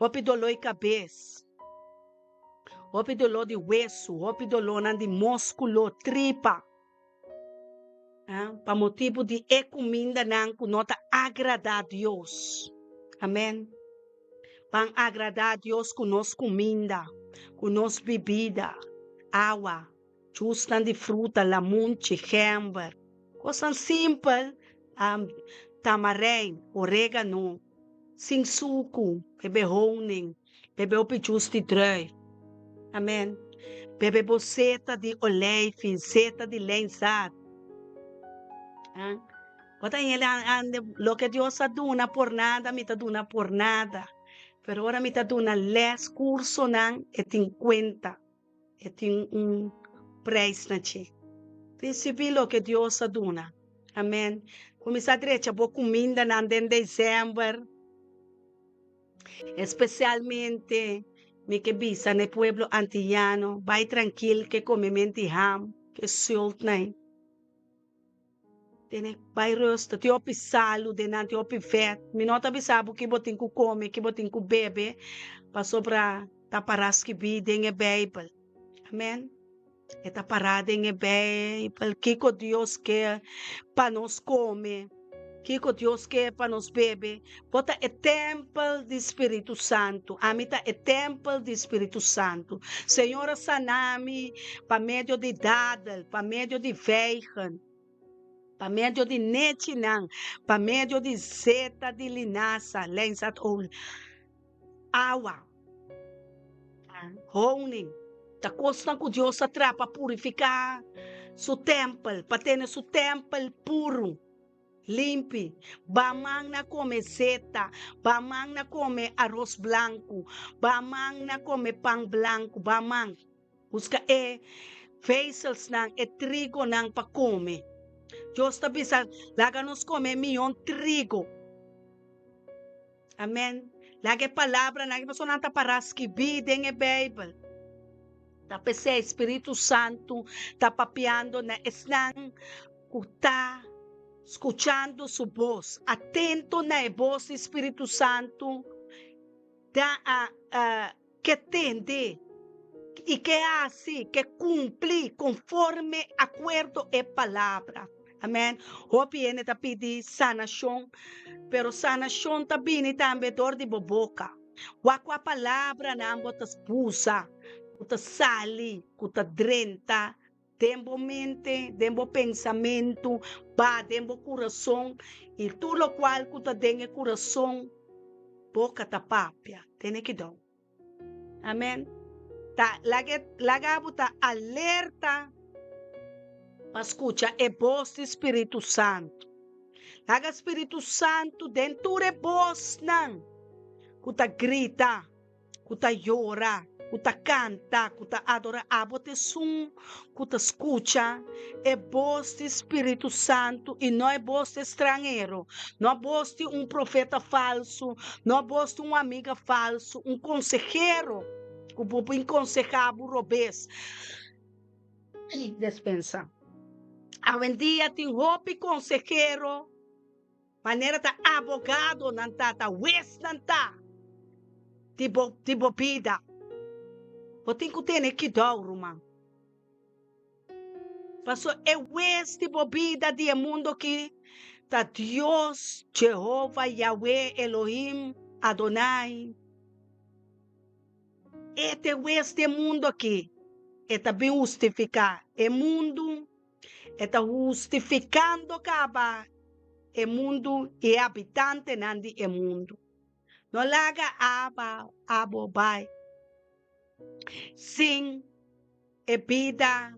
hopi doló di kabes. Hopi doló di wesu, hopi dolónan di múskulo, tripa, pa motibu di e kumindanan ku no ta agradá Dios. Amèn. Ban agradá Dios ku nos kuminda, ku nos bibida, awa, jusnan di fruta, lamunchi, gember, kosnan simpel, tamarein, orégano, sin suku, bebe honing. Bebe hopi jus di druif. Amen. Bebe bo seta di olijfi, seta di lijnzaad. Ah, Bo ta hende ande loke Dios a duna por nada, mi ta duna por nada. Pero ora mi ta duna les, cursonan, e tin cuenta. E tin un prijs na dje. Ricibi loke Dios a duna. Amen. Cuminsa drecha bo cumindanan den december. Especialmente mi ke bisa na e pueblo antillano, bai trankil ke comementi ham, ke sult nai. Tene bai rustig, tin hopi salu den nan, tin hopi vet. Mi no ta bisa bo ki bo tin ku come, ki bo tin ku bebe, pasobra ta para skibí den e Bijbel. Amen. E ta pará den e Beibel kiko Dios ke pa nos kome, kiko Dios ke pa nos bebe. Bo ta e tèmpel di Spiritu Santu. Ami ta e tèmpel di Spiritu Santu. Señor a sana mi pa medio di dadel, pa medio di vijgen, pa medio di nechinan, pa medio di zeta di linasa, lijnzaad-olie, awa. Honing ta kosnan ku Dios a traha pa purifiká su tèmpel, pa tene su tèmpel puru, limpi. Baman na kome zeta, baman na kome aros blanku, baman na kome pan blanku, baman buska e vezelsnan, e trigonan pa kome. Dios ta bisa, Laga nos kome e mion trigo. Amen. Laga e palabranan aki pasobra nan ta pará skibí den e Beibel. Ta p'esei Spiritu Santu ta papiando na esnan ku ta skuchando su bos. Atento na e bos di Spiritu Santu, ta a ke tende. i ke hasi, ke kumpli konforme akuerdo e palabra. Amen. Hopi hende ta pidi sanashon, pero sanashon ta bini tambe dor di bo boka. Wak kua palabranan bo ta usa ku ta sali, ku ta drenta den bo mente, den bo pensamentu, ba den bo kurason, i tur lokual ku ta den e kurason, boka ta papia. Tene kidou. Amen. Ta laga laga bo ta alerta pa skucha e bos di Spiritu Santu. Laga Spiritu Santu den tur e bosnan ku ta grita, ku ta yora, ku ta kanta, ku ta adora abo ta esun ku ta skucha e bos di Spiritu Santu i no e bos di stranhero, no bos di un profeta falsu, no bos di un amiga falsu, un konsehero ku bo bin konsehá bo robes. Despensa. Awendia tin hopi konsehero. Manera ta abogadonan ta, ta huesnan ta di bo di bo bida. Bo tin ku tene kidou, ruman. Paso e hues di bo bida di e mundo aki ta Dios, Jehova, Yahweh, Elohim, Adonai. E ta e hues di e mundo aki. E ta bin hustifiká e mundu. E ta hustifikando kaba e mundu i e habitantenan di e mundu. No laga aba abo bai sin e bida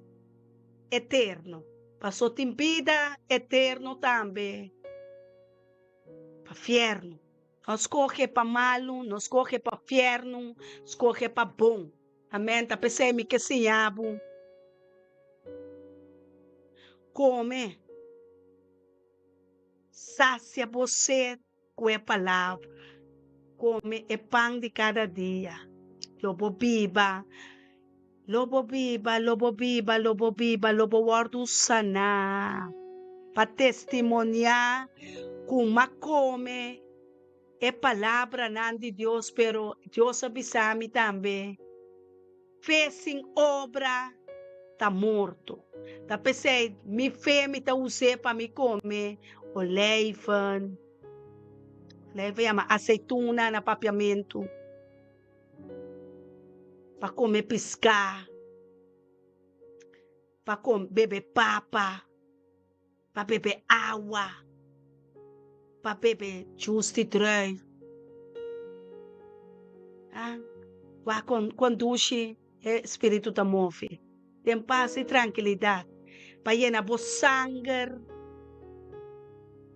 eterno, paso tin bida eterno tambe pa fiernu. No skohe pa malu, no skohe pa fiernu, skohe pa bon. Amen, ta p'esei mi ke siña bo kome, sasia bo sed ku e palabra, kome e pan di kada dia, lo bo biba, lo bo biba, lo bo biba, lo bo biba, lo bo wòrdu saná pa testimoniá ku m'a kome. E palabranan di Dios, pero Dios a bisa mi tambe, Fe sin obra ta morto. Ta p'esei mi fe mi ta us'é pa mi kome olijven, olijven yama aseituna na papiamentu, pa kome piská, pa bebe papa. Pa bebe awa, pa bebe juice di druif. Ah, wak kon, kon dushi e Spiritu ta move. Den pas i trankilidat, pa yena bo sanger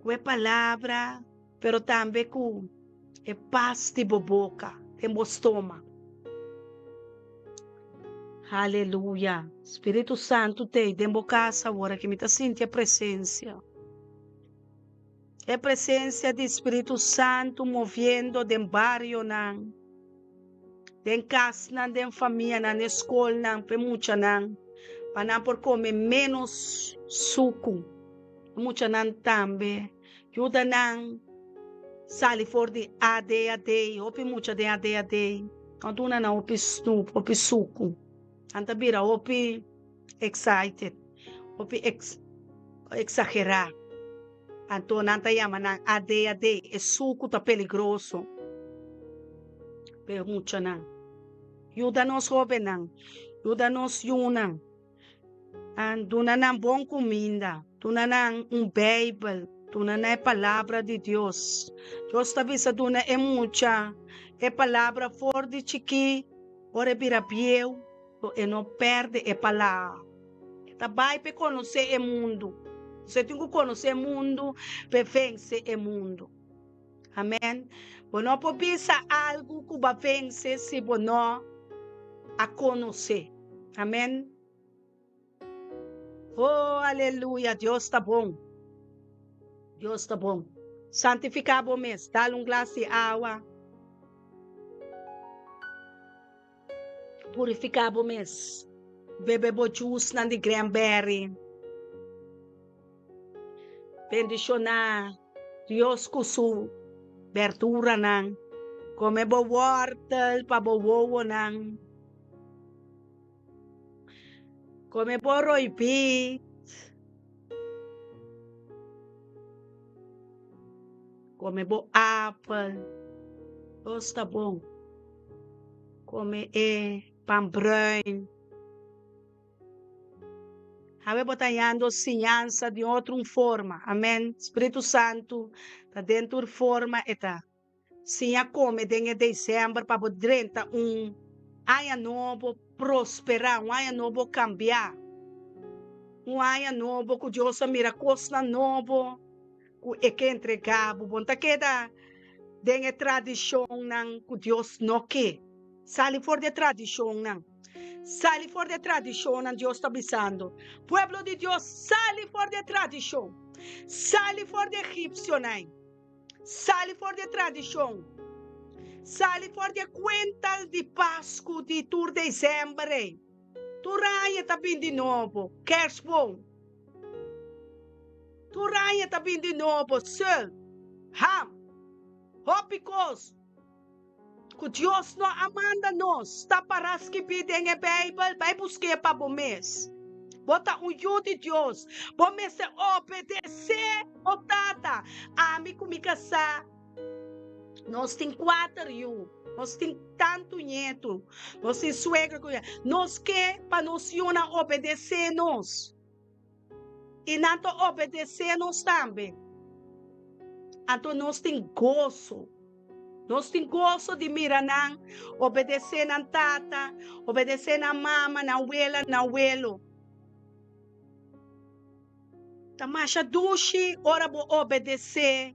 ku e Palabra, pero tambe ku e pas di bo boka, den bo stoma. Aleluya! Spiritu Santu t'ei den bo kas awor aki. Mi ta sinti e presensia. E presensia di Spiritu Santu moviendo den barionan, den kasnan, den famianan, den skolnan, p'e muchanan, pa nan por kome ménos suku. E muchanan tambe. Yuda nan sali for di ADHD, hopi mucha den ADHD, no duna nan hopi snoep, hopi suku. Nan ta bira hopi excited, hopi ex exagerá. Anto nan ta yama nan ADHD, e suku ta peligroso pa e muchanan. Yuda nos hobennan, yuda nos yunan. Duna nan bon kuminda, duna nan un Beibel, duna nan e Palabra di Dios. Dios ta bisa duna e mucha e Palabra for di chikí, ora e bira bieu, lo e no pèrdè e Palabra. E ta bai pa e konosé e mundu. Nos e tin ku konosé e mundu pa e vense e mundu. Amèn. Bo no por bisa algu ku bo a vense si bo no a konosé. Amèn. Oh, aleluya! Dios ta bon. Dios ta bon. Santifiká bo mes. Dal un glas di awa. Purifiká bo mes. Bebe bo jusnan di cranberry. Bendishoná Dios ku su berduranan. Kome bo wòrtel pa bo wowonan. Come bo roibit. Come bo apel. Los ta bon. Come e pan bruin. Awe bo ta hañando siñansa di otro un forma. Amen. Spiritu Santu ta den tur forma e ta. Siña come den e december pa bo drenta un aña nobo prospera, un aña nobo cambia, un aña nobo cu Dios a mira cosnan nobo cu e ke entrega bo. Bo no ta keda den e tradicionnan cu Dios no ke. Sali for di e tradicionnan. Sali for di e tradicionnan, Dios ta bisando. Pueblo di Dios, sali for di e tradicion. Sali for di egipcionan. Sali for di e tradishon. Sali for di e kuenta di Pasku di tur desèmber ei. Tur aña ta bin di nobo, Kerstboom. Tur aña ta bin di nobo, Seul, Ham. Hopi kos. Ku Dios no a manda nos ta para skibí den e Beibel, bai busk'é pa bo mes. Bo ta un yu di Dios, bo mester obedesé bo tata. Ami ku mi kasá, nos tin kuater yu, nos tin tantu ñetu, nos tin suegro ku nos ke pa nos yunan obedesé nos. I nan ta obedesé nos tambe. Anto nos tin goso. Nos tin goso di mira nan obedesé nan tata, obedesé nan mama, nan wela, nan welo. Ta masha dushi ora bo obedesé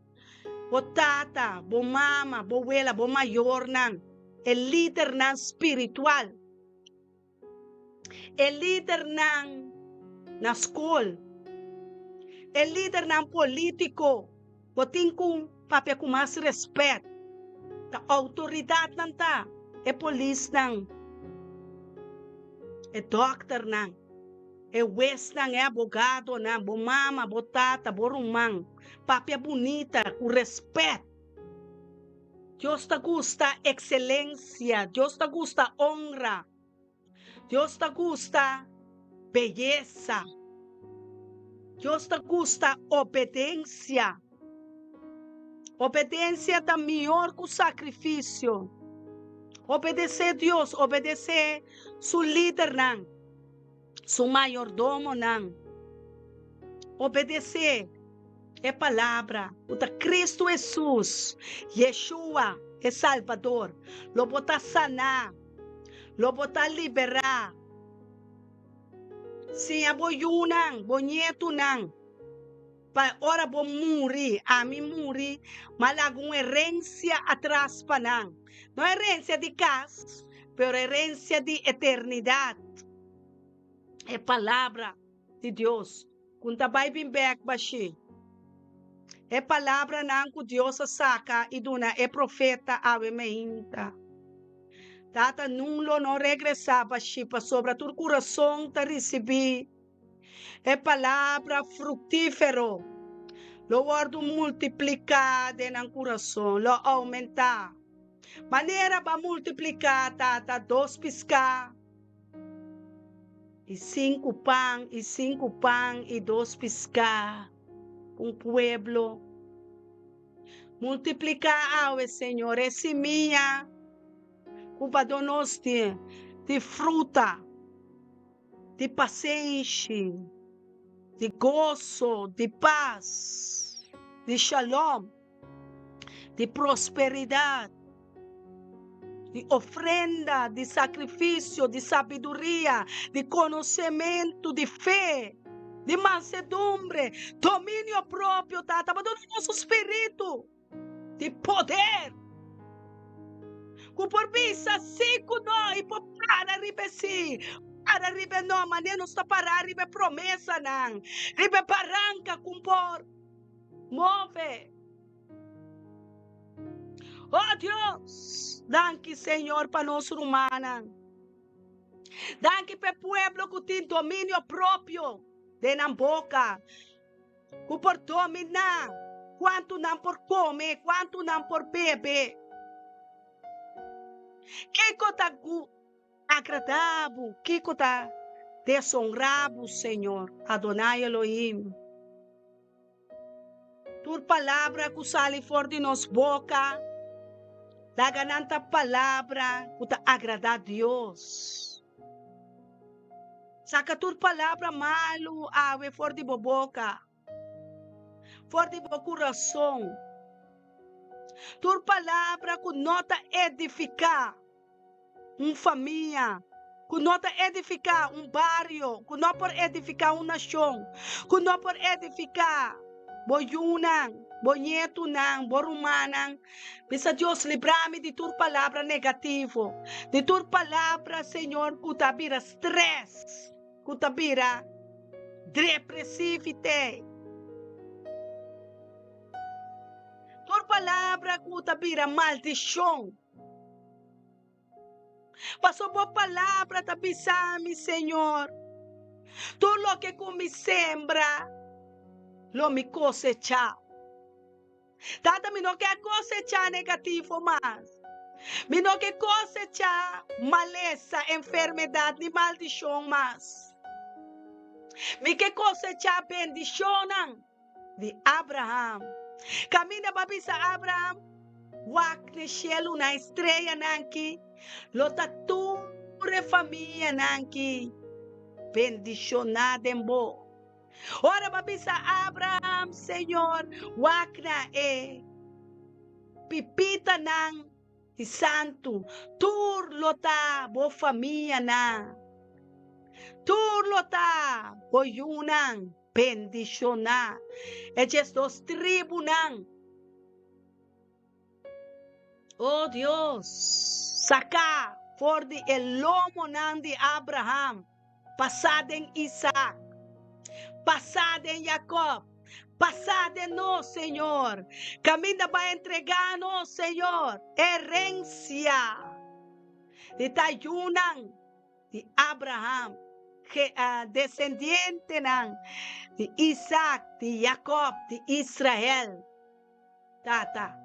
bo tata, bo mama, bo wela, bo mayornan, e lidernan spiritual. E lidernan na skol, e lidernan polítiko, bo tin ku papia ku mas rèspèt. Ta outoridatnan ta, e polisnan, e dòkternan, e huesnan, e abogadonan, bo mama, bo tata, bo ruman. Papia bunita, ku rèspèt. Dios ta gusta ekselensia, Dios ta gusta onra, Dios ta gusta beyesa, Dios ta gusta obedensia. Obedensia ta mihor ku sakrifisio. Obedesé Dios, obedesé su lidernan. Su mayordomonan obedesé e palabra ku ta Kristu Hesus, Yeshua, e Salbador. Lo bo ta saná, lo bo ta liberá. Siña bo yunan, bo ñetunan, pa ora bo muri, ami muri, m'a laga un herensia atras pa nan. No herensia di kas, pero herensia di eternidat. E palabra di Dios ku N ta bai bin bek bashí. E palabranan ku Dios a saka i duna e profeta awe meinta. Tata nun lo no regresá bashí pasobra tur kurason ta risibí E palabra fruktífero lo wòrdu multipliká den nan kurason, lo oumentá. Manera bo a multipliká, Tata, dos piská i sinku pan, i sinku pan i dos piská pa un pueblo. Multipliká awe, Señor, e simia ku bo a duna nos di fruta. Di pasenshi, di goso, di pas, di shalom, di prosperidat, di ofrenda, di sakrifisio, di sabiduria, di konosementu, di fe, di mansedumbre, dominio propio, Tata, bo duna nos un spiritu. Di poder ku por bisa sí ku no i por para riba e sí, para riba e no, manera nos ta pará riba e promesanan, riba e baranka ku por move. Oh Dios, danki Señor pa nos rumannan. Danki pa e pueblo ku tin dominio propio den nan boka. Ku por dominá kuantu nan por kome, kuantu nan por bebe. Kiko ta agradá bo? Kiko ta Deshonrá bo, Señor, Adonai Elohim. Tur palabra ku sali for di nos boka, laga nan ta palabra ku ta agradá Dios. Saka tur palabra malu awe for di bo boka, for di bo kurason. Tur palabra ku no ta edifiká un famia, ku no ta edifiká un bario, ku no por edifiká un nashon, ku no por edifiká bo yunan, bo ñetunan, bo rumannan. Bisa Dios, libra mi di tur palabra negativo, di tur palabra, Señor, ku ta bira strès, ku ta bira depresivite. Tur palabra ku ta bira maldishon. Paso bo palabra ta bisa mi, Señor, tur loke ku mi sembra, lo mi kosechá. Tata, mi no ke kosechá negativo mas. Mi no ke kosechá malesa, enfermedat ni maldishon mas. Mi ke kosechá bendishonnan. Di Abraham. Kaminda bo a bisa Abraham, Wak n'e shelunan, e streanan ki lo ta tur e famianan ki bendishoná den bo. Ora bo a bisa Abraham, Señor, wak na e pipitanan di santu, tur lo ta bo famianan, tur lo ta bo yunan. Bendishoná e diesdos tribunan. O Dios, saká for di e lomonan di Abraham, pasá den Isak, pasá den Jakòb, pasá den nos, Señor. Kaminda Bo a entregá nos, Señor, herensia di ta yunan. Di Abraham, desendientenan di Isaac, di Jacob, di Israel, Tata.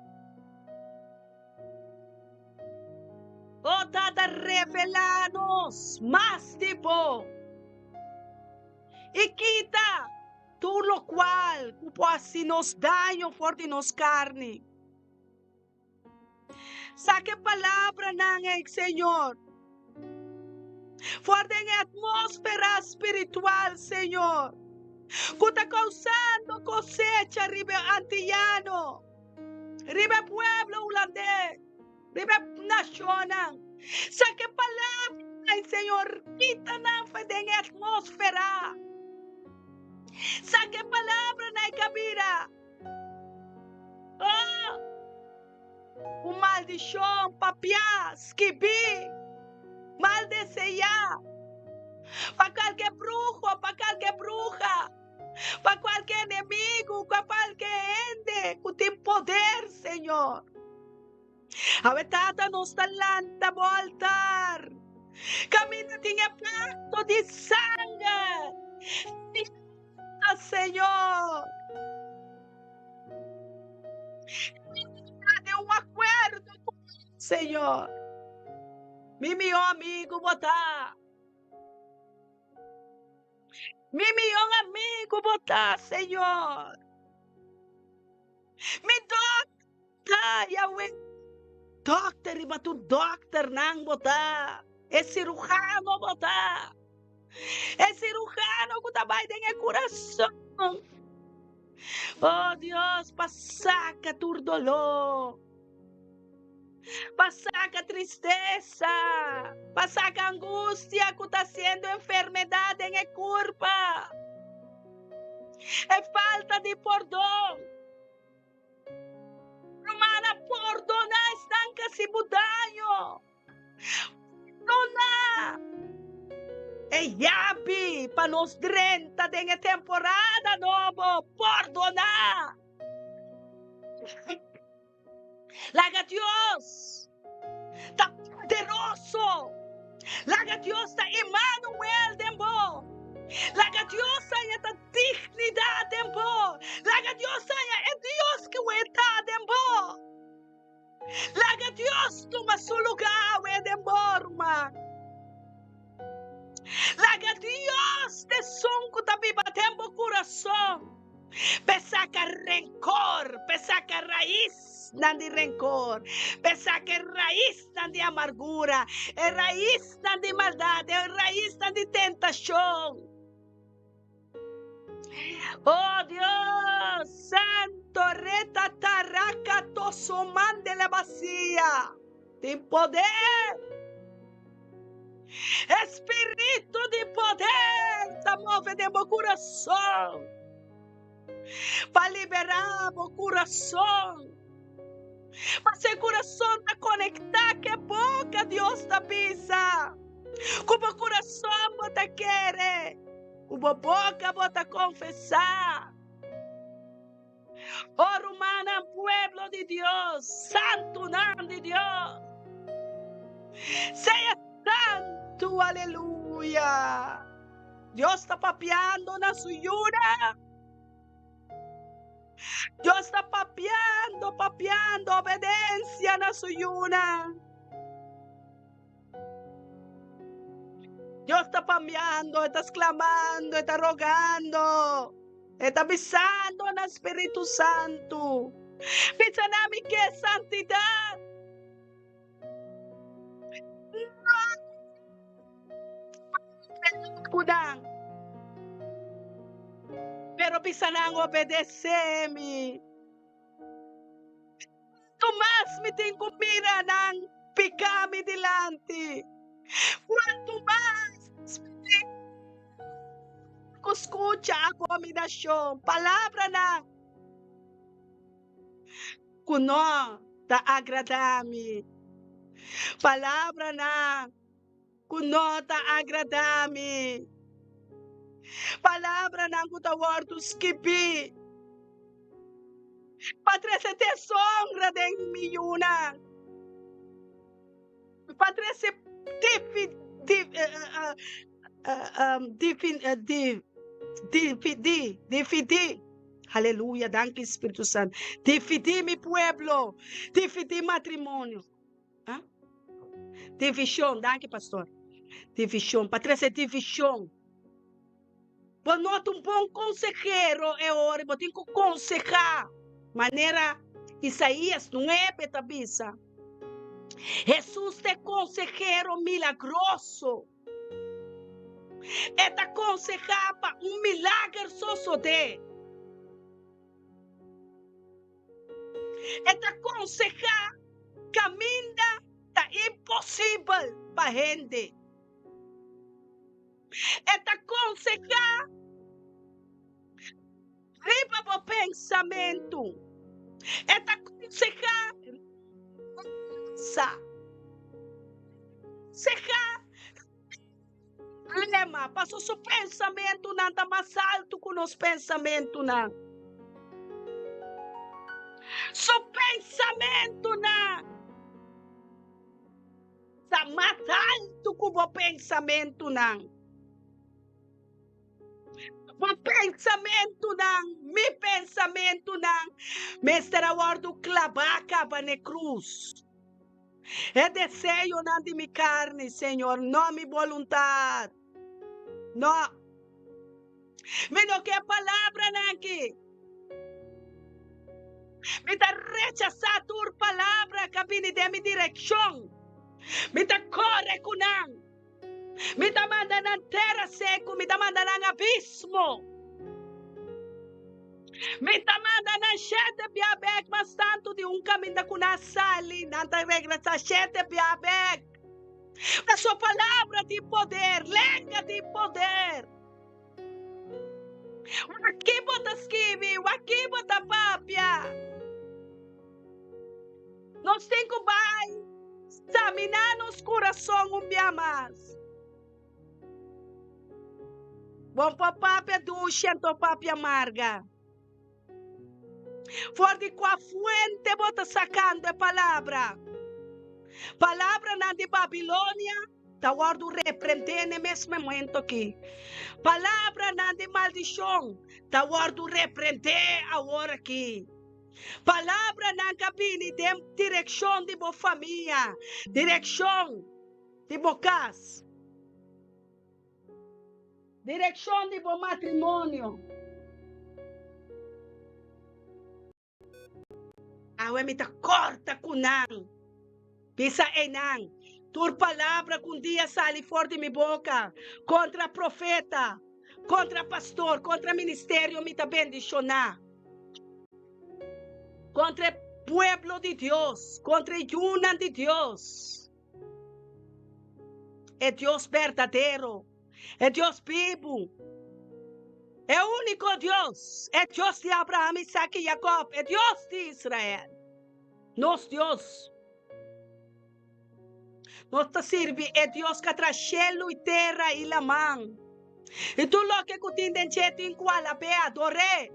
O Tata, revelá nos mas di Bo i kita tur lokual ku por hasi nos daño for di nos karni. Saka e palabranan ei, Señor, for den e atmósfera spiritual, Señor, ku ta kousando kosecha riba e antiyano, riba e pueblo hulandes, riba e nashonnan. Saka e palabranan ei, Señor, kita nan for den e atmósfera. Saka e palabranan ei kabira. Oh! Un maldishon papiá, skibí, mal deseá pa kualke bruho, pa kualke bruha, pa kualke enemigu, pa kualke hende ku tin poder, Señor. Awe Tata nos ta lanta bo altar kaminda tin e pakto di sanger. Santa, Señor. Kaminda ta den un akuerdo ku bo, Señor. Mi mihó amigu bo ta. Mi mihó amigu bo ta, Señor. Mi dòkter ta, Yahweh. Dòkter riba tur dòkternan bo ta. E siruhano bo ta. E siruhano ku ta bai den e kurason. Oh Dios, pa saka tur doló. Pa saka tristesa, pa saka angustia ku ta siendo enfermedat den e kurpa. E falta di pordon. Rumannan, pordoná esnan ku hasi bo daño. Pordoná. E yabi pa nos drenta den e temporada nobo. Pordoná. Laga Dios ta poderoso. Laga Dios ta Emmanuel den bo. Laga Dios haña ta dignidad den bo. Laga Dios haña e Dios ku e ta den bo. Laga Dios tuma su lugar awe den bo, ruman. Laga Dios. kurason p'e saka renkor, p'e saka raisnan di renkor, p'e saka e raisnan di amargura, e raisnan di maldat, e raisnan di tentashon. Oh Dios Santo, retataracatosomandelebasia. Tin poder. Espiritu di poder ta move den bo kurason pa liberá bo kurason. Pasobra e kurason ta konektá ku e boka, Dios ta bisa. Ku bo kurason bo ta kere, ku bo boka bo ta konfesá. O rumannan, pueblo di Dios, santunan di Dios, sea santu, aleluya. Dios ta papiando na su yunan. Dios ta papiando, papiando obedensia na su yunan. Dios ta pambiando, e ta sklamando, e ta rogando, e ta bisando na Spiritu Santu, Bisa na mi ke santidat. No ku nan, pero bisa nan obedesé mi. Cuantu mas mi tin cu mira nan pica mi dilanti, cuantu mas mi tin cu scucha abominacion, palabranan cu no ta agrada mi, palabranan ku no ta agradá mi. Palabranan ku ta wòrdu skibí pa trese desonra den mi yunan, pa trese dividí, dividí, aleluya, danki Spiritu Santu, dividí mi pueblo, dividí matrimonio. Ah? Divishon, danki pastor. Divishon, pa trese divishon. Bo no ta un bon konsehero e ora, bo tin ku konsehá manera Isaías nuebe ta bisa. Hesus ta e konsehero milagroso. E ta konsehá pa un milager sosodé. E ta konsehá kaminda ta imposibel pa hende. E ta konsehá riba bo pensamentu. E ta konsehá sa. Konsehá Problema, paso su pensamentunan ta mas altu ku nos pensamentunan. Su pensamentunan ta mas altu ku bo pensamentunan. Bo pensamentunan, mi pensamentunan, mester a wòrdu klabá kaba n'e krus. E deseonan di mi carni, Señor, no mi boluntad. No. Mi no ke palabranan aki. Mi ta rechasá tur palabra ka bini den mi direccion. Mi ta core cu nan. Mi ta manda nan tera seku, mi ta manda nan abismo. Mi ta manda nan shete bia bek, mas tantu di un kaminda ku nan a sali, nan ta regresá shete bia bek. Pasobra palabra tin poder, lenga tin poder. Wak-ki bo ta skibi, wak-ki bo ta papia. Nos tin ku bai saminá nos kurason un bia mas. Bo por papia dushi anto papia marga. For di kua fuente bo ta sakando e palabra? Palabranan di Babilonia ta wòrdu reprendé n'e mes momento akí. Palabranan di maldishon ta wòrdu reprendé awor akí. Palabranan ka bini den direkshon di bo famia, direkshon di bo kas, direkshon di bo matrimonio. Awe mi ta kòrta ku nan. Bisa einan, Tur palabra ku un dia sali for di mi boka kontra profeta, kontra pastor, kontra ministerio mi ta bendishoná. Kontra e pueblo di Dios, kontra e yunan di Dios, e Dios berdadero, e Dios bibu, e úniko Dios, e Dios di Abraham, Isaac i Jacob, e Dios di Israel. Nos Dios. Nos ta sirbi e Dios ku a traha shelu i tera i laman, i tur loke ku tin den dje tin ku alab'é, ador'é.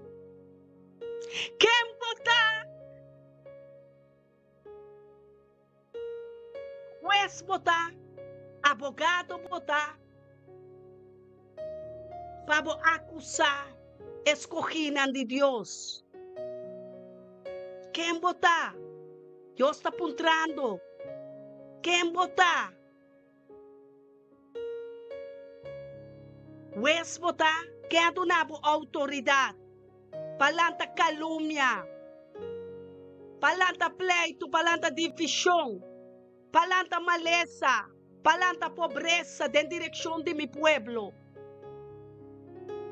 Ken bo ta? Hues bo ta? Abogado bo ta? Pa bo akusá e skohínan di Dios? Ken bo ta? Dios ta puntrando, Ken bo ta? Wes bo ta? Ken a duna bo outoridat pa lanta kalumnia, pa lanta pleitu, pa lanta divishon, pa lanta malesa, pa lanta pobresa den direkshon di mi pueblo?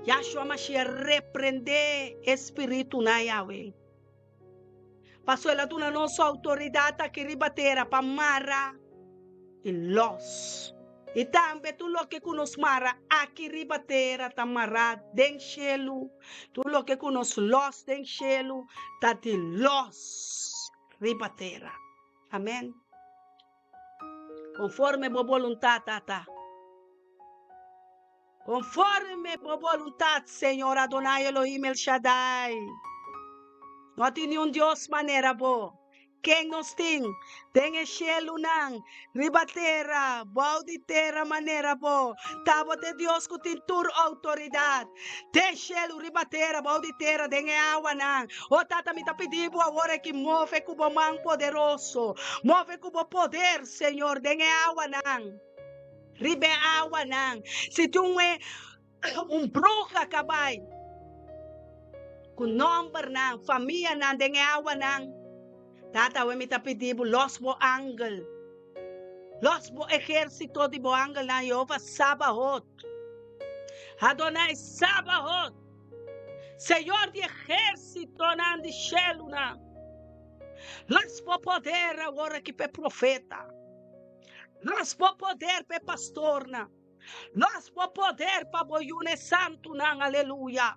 Yahshua Mashiach reprendé e spiritunan, Yahweh. Pasobra el a duna nos outoridat aki riba tera pa mara i lòs. I tambe tur loke ku nos mara aki riba tera ta mará den shelu, tur loke ku nos lòs den shelu ta di lòs riba tera. Amèn. Konforme bo boluntat, Tata. Konforme bo boluntat, Señor Adonai Elohim El Shaddai. No tin niun Dios manera bo. Ken nos tin den e shelunan, riba tera, bou di tera manera bo? Ta bo ta e Dios ku tin tur outoridat den shelu, riba tera, bou di tera, den e awanan. O Tata, mi ta pidi bo awor aki move ku bo man poderoso, move ku bo poder, Señor, den e awanan. Riba e awanan. Si tin un e un bruha ka bai ku nòmbernan, famianan den e awanan, Tata awe mi ta pidi bo lòs bo angel, lòs bo ehérsito di bo angelnan, Yehova Sabaot, Adonai Sabaot, Señor di ehérsitonan di shelunan, lòs bo poder awor aki pa e profeta. Los bo poder pa e pastornan. Los bo poder pa bo yunan e santunan. Aleluya.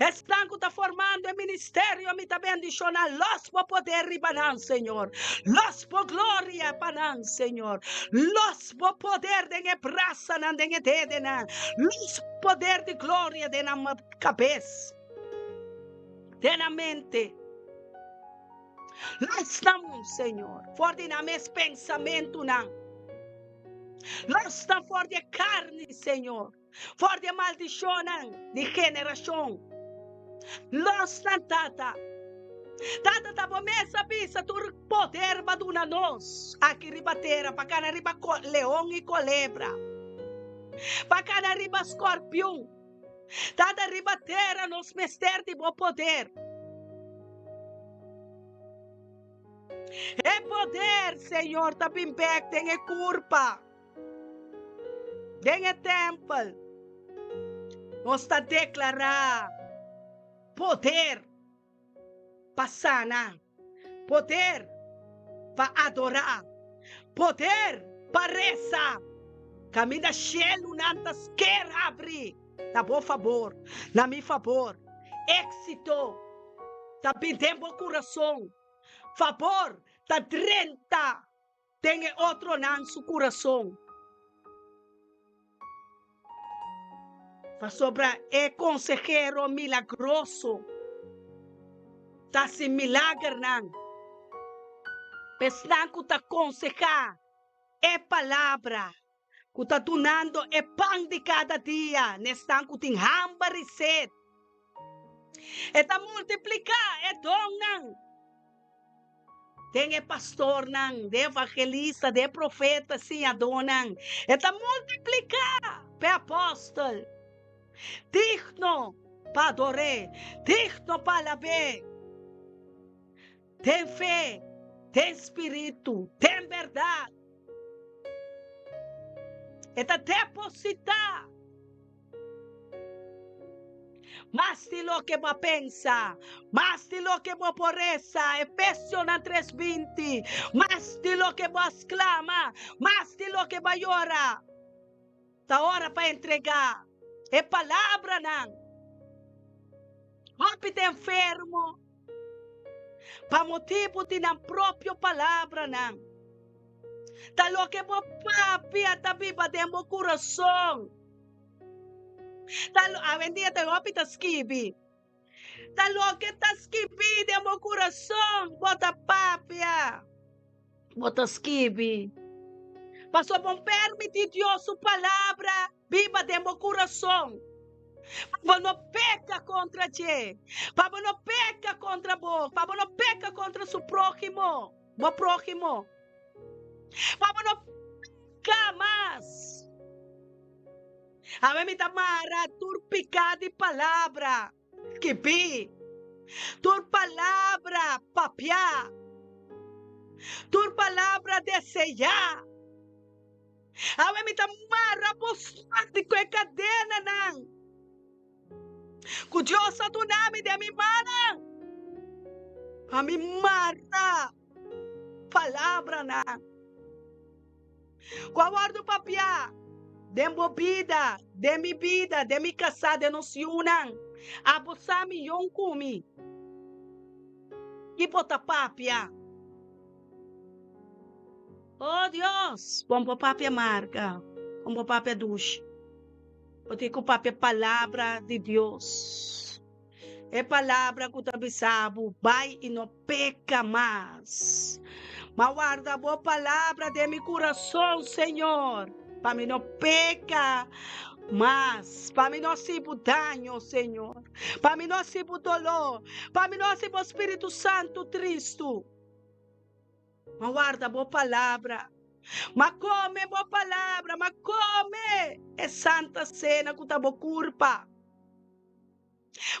Esnan ku ta formando e ministerio mi ta bendishoná. Los bo poder riba nan, Señor. Los bo gloria pa nan, Señor. Los bo poder den e brasanan, den e dedenan. Los poder di gloria den nan kabes, den nan mente. Los nan, Señor, for di nan mes pensamentunan. Los nan for di e karni, Señor, for di e maldishonnan di generashon. Los nan, Tata. Tata, ta bo mes a bisa tur poder bo a duna nos aki riba tera pa kana riba leon i kolebra, pa kana riba skorpion. Tata riba tera nos mester di bo poder. E poder, Señor, ta bin bek den e kurpa, den e tempel. Nos ta deklará poder. pa sana, poder pa adorá, poder pa resa. Kaminda shelunan ta sker habri na bo fabor, na mi fabor. Éksito ta bin den bo kurason, fabor ta drenta den e otronan su kurason. Pasobra e konsehero milagroso ta hasi milagernan pa esnan ku ta konsehá e palabra, ku ta dunando e pan di kada dia na esnan ku tin hamber i set. E ta multipliká e donnan. Den e pastornan, den e evangelista, den e profeta, siñadónan. E ta multipliká pa e apòstel. Digno pa ador'é, digno pa alab'é. Den fe, den spiritu, den bèrdat. E ta depositá mas di loke bo a pensa, mas di loke bo por resa, Efesionan tres binti, mas di loke bo a sklama, mas di loke bo a yora. Ta ora pa entregá e palabranan. Hopi ta enfermo pa motibu di nan propio palabranan. Ta loke bo papia ta biba den bo kurason. Ta lo, awendia ta hopi ta skibi. Ta loke ta skibí den bo kurason bo ta papia, bo ta skibi. Pasobra bo permití Dios su palabra biba den bo kurason, pa bo no peka kontra dje, pa bo no peka kontra bo, pa bo no peka kontra su próhimo, bo próhimo, pa bo no peka mas. Awe mi ta mara tur piká di palabra skibí, tur palabra papiá, tur palabra deseá. Awe mi ta mara bo sorti ku e kadenanan ku Dios a duna mi den mi mannan pa mi mara palabranan. Ku a wòrdu papiá den bo bida, den mi bida, den mi kasá, den nos yunan. Abo sa mi yon ku mi. Ki bo ta papia? Oh Dios, bon bo papia marga, bon bo papia dushi. Bo tin ku papia palabra di Dios. E palabra ku ta bisa bo, Bai i no peka mas. Ma warda bo palabra den mi kurason, Señor, pa mi no peka mas, pa mi no hasi bo daño, Señor, pa mi no hasi bo doló, pa mi no hasi bo Spiritu Santu tristu. Ma warda bo palabra. Ma kome bo palabra, ma kome e Santa Sena ku ta bo kurpa.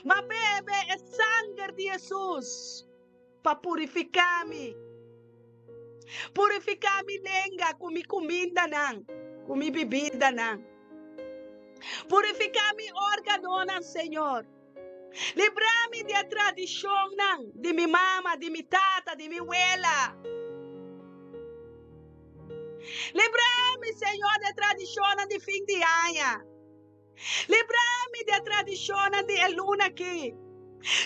Ma bebe e sanger di Hesus pa purifiká mi. Purifiká mi lenga ku mi kumindanan, ku mi bibidanan. Purifiká mi órganonan, Señor. Librá mi di e tradishonnan di mi mama, di mi tata, di mi wela. Librá mi, Señor, di e tradishonnan di fin di aña. Libra mi di e tradishonnan di e luna aki.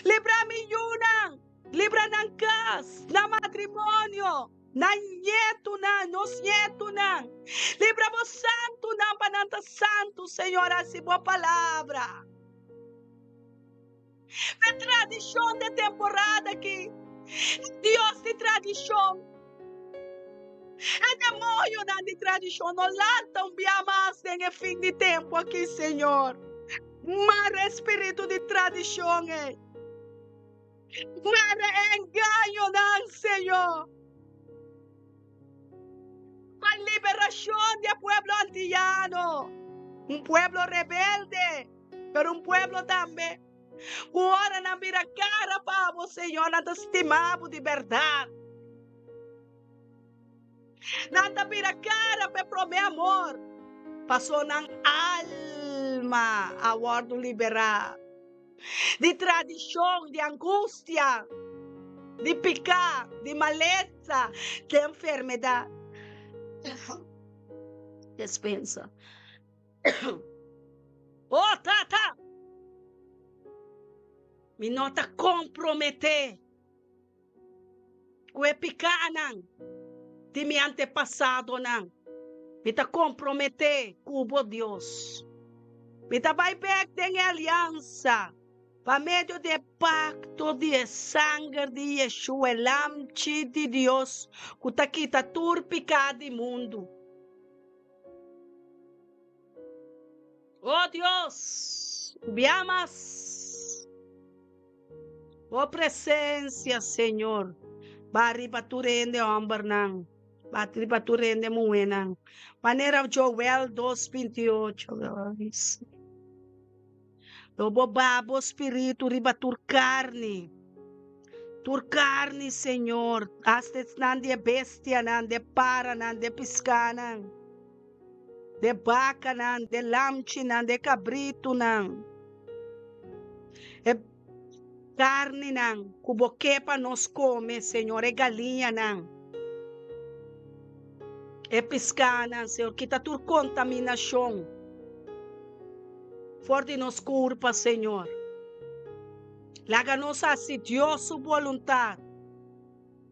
Libra mi yunan, libra nan kas, nan matrimonio, nan ñetunan, nos ñetunan. Libra bo santunan pa nan ta santu, Señor, hasi bo palabra. E tradishon di e temporada aki, e Dios di tradishon, e demonionan di tradishon no lanta un bia mas den e fin di tempu aki, Señor. Mara e spiritu di tradishon ei. Mara e engañonan, Señor. Pa liberashon di e pueblo antiyano, un pueblo rebelde. Pero un pueblo tambe ku ora nan bira kara pa bo, Señor, nan ta stima bo di bèrdat. Nan ta bira kara pa e promé amor, paso nan alma a wòrdu liberá di tradishon, di angustia, di piká, di malesa, di enfermedat. Despensa. Oh Tata, mi no ta komprometé ku e pikánan di mi antepasadonan. Mi ta komprometé ku bo, Dios. Mi ta bai bèk den e aliansa pa medio di e pakto di e sanger di Yeshua, e Lamchi di Dios ku ta kita tur piká di mundu. Oh Dios, bia mas Bo presencia, Señor. Ba riba tur hende hombernan, ba riba tur hende muhernan. Manera Joel dos bintiocho. Lo bo ba bo spiritu riba tur carni. Tur karni, Señor, asta esnan di e bestianan, di e paranan, di e piskanan, di e bakanan, di e lamchinan, di e kabritunan, e karninan ku bo ke pa nos kome, Señor, e galiñanan, e piskanan, Señor, kita tur kontaminashon for di nos kurpa, Señor. Laga nos hasi Dios su boluntat,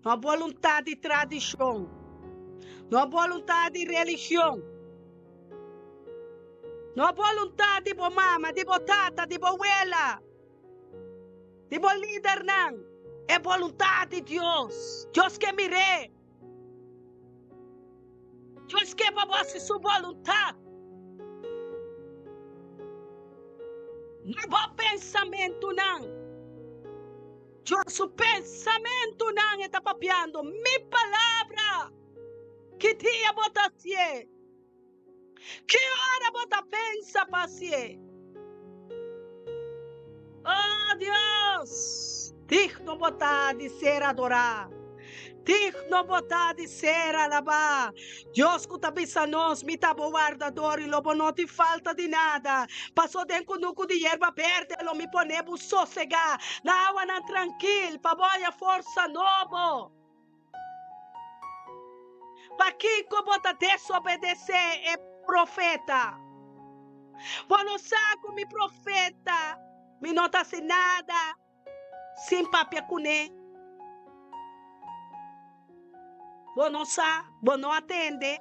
no boluntat di tradishon, no boluntat di religion, no boluntat di bo mama, di bo tata, di bo wela, di bo lidernan, e boluntat di Dios. Dios ke mir'é. Dios ke pa bo hasi su boluntat. No bo pensamentunan. Dios su pensamentunan e ta papiando. Mi palabra. Ki dia bo ta hasié? Ki ora bo ta pensa pa hasié? Oh Dios, digno bo ta di ser adorá, digno bo ta di ser alabá. Dios ku ta bisa nos, Mi ta bo wardador i lo bo no tin falta di nada. Pasó den kunuku di yerba berde lo mi pone bo sosegá na awanan trankil pa bo haña forsa nobo. Pakiko bo ta desobedesé e profeta? Bo no sa ku mi profeta, mi no ta hasi nada sin papia kuné. Bo no sa, bo no a tende.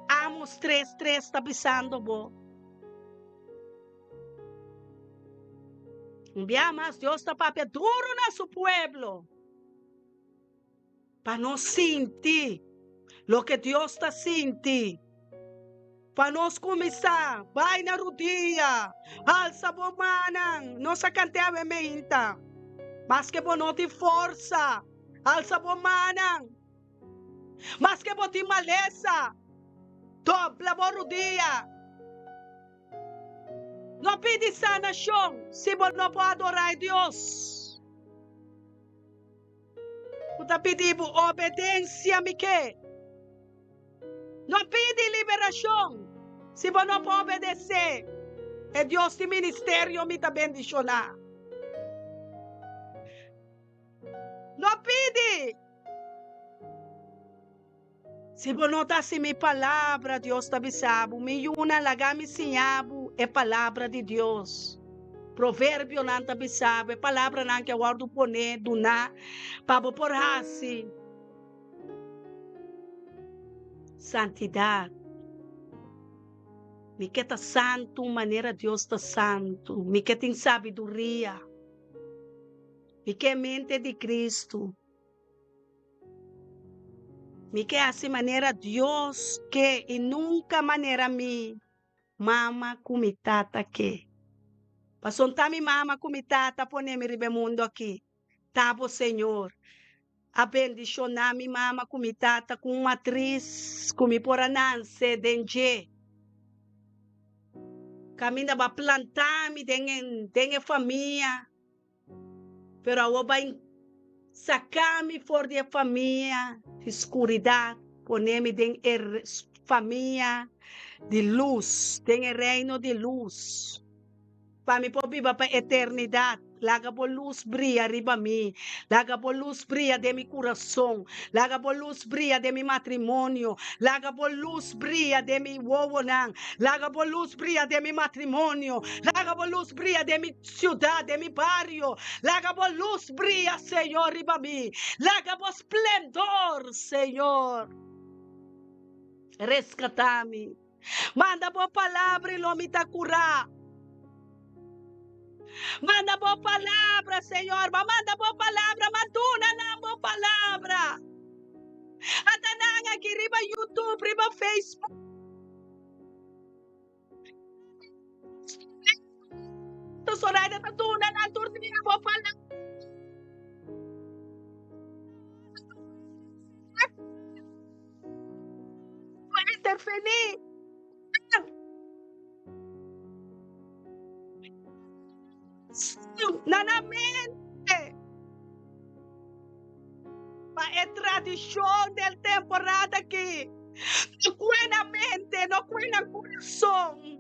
Amos 3:3 ta bisando bo. Un bia mas Dios ta papia duru na su pueblo. Pa nos sinti loke Dios ta sinti. Pa nos kuminsá bai na rudia, alsa bo mannan. Nos a kant'é awe meinta. Maske bo no tin forsa, alsa bo mannan. Maske bo tin malesa, dobla bo rudia. No pidi sanashon si bo no por adorá e Dios. Ku ta pidi bo obedensia mi ke. No pidi liberashon si bo no por obedesé e Dios di ministerio mi ta bendishoná. No pidi si bo no ta hasi mi palabra, Dios ta bisa bo, mi yunan laga mi siña bo e palabra di Dios. Proverbionan ta bisa bo e palabranan ke a wòrdu poné, duná, pa bo por hasi santidat. Mi ke ta santu manera Dios ta santu. Mi ke tin sabiduria. Mi ke mente di Kristu. Mi ke hasi manera Dios ke i nunka manera mi mama ku mi tata ke. Pasobra ta mi mama ku mi tata pone mi riba e mundu aki. Ta bo Señor a bendishoná mi mama ku mi tata ku un matris ku mi por a nanse den dje. Kaminda bo a planta mi den e famia. Pero awor bai saca mi for di e famia di scuridad, pone mi den e famia di luz, den e reino di luz, pa mi por biba pa eternidad. Laga bo luz bria riba mi, laga bo luz bria den mi curason, laga bo luz bria den mi matrimonio, laga bo luz bria den mi wowonan, laga bo luz bria den mi matrimonio, laga bo luz bria den mi Ciudad, den mi bario. Laga bo luz bria, Señor, riba mi. Laga bo splendor, Señor, rescatá mi. Manda bo palabra i lo mi ta curá. Manda bo palabra, Señor. Bo manda bo palabra, ma duna nan bo palabra. Ata nan aki riba YouTube, riba Facebook. Zoraida ta duna nan tur dia bo palabra. Bo intervení. Na nan mente. tradishon den temporada aki. No kue nan mente, no kue nan kurason.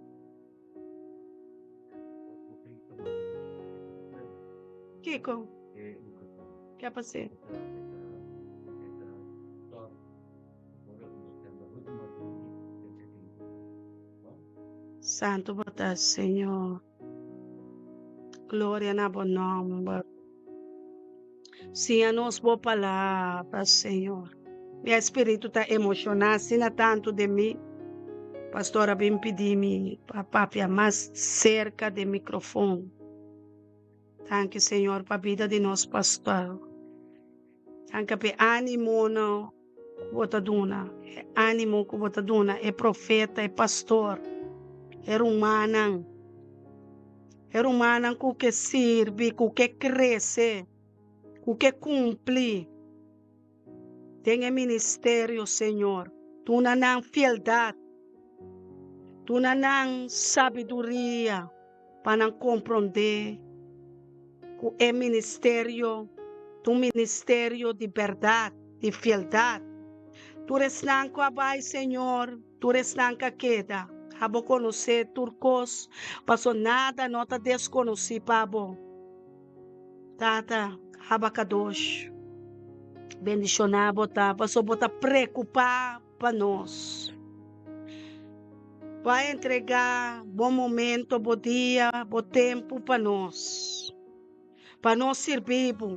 Kiko? Ke a pas'é? Santu bo ta, Señor. Gloria na bo nomber. Siña nos bo palabra, Señor. Mi espíritu ta emoshoná asina tantu den mi. Pastor a bin pidi mi pa papia mas serka den mikrofon. Danki, Señor, pa bida di nos pastor. Danki pa e ánimonan ku bo ta duna, e ánimo ku bo ta duna e profeta, e pastor, e rumannan, e rumannan ku ke sirbi, ku ke krese, ku ke kumpli den e ministerio, Señor. Duna nan fieldat, duna nan sabiduria pa nan komprondé ku e ministerio ta un ministerio di bèrdat, di fieldat. Tur esnan ku a bai, Señor, tur esnan ku a keda, abo konosé tur kos, pasobra nada no ta deskonosí pa bo. Tata Abakadosh, bendishoná bo ta, pasobra bo ta preokupá pa nos. Bo a entregá bo momento, bo dia, bo tempu pa nos, pa nos sirbi bo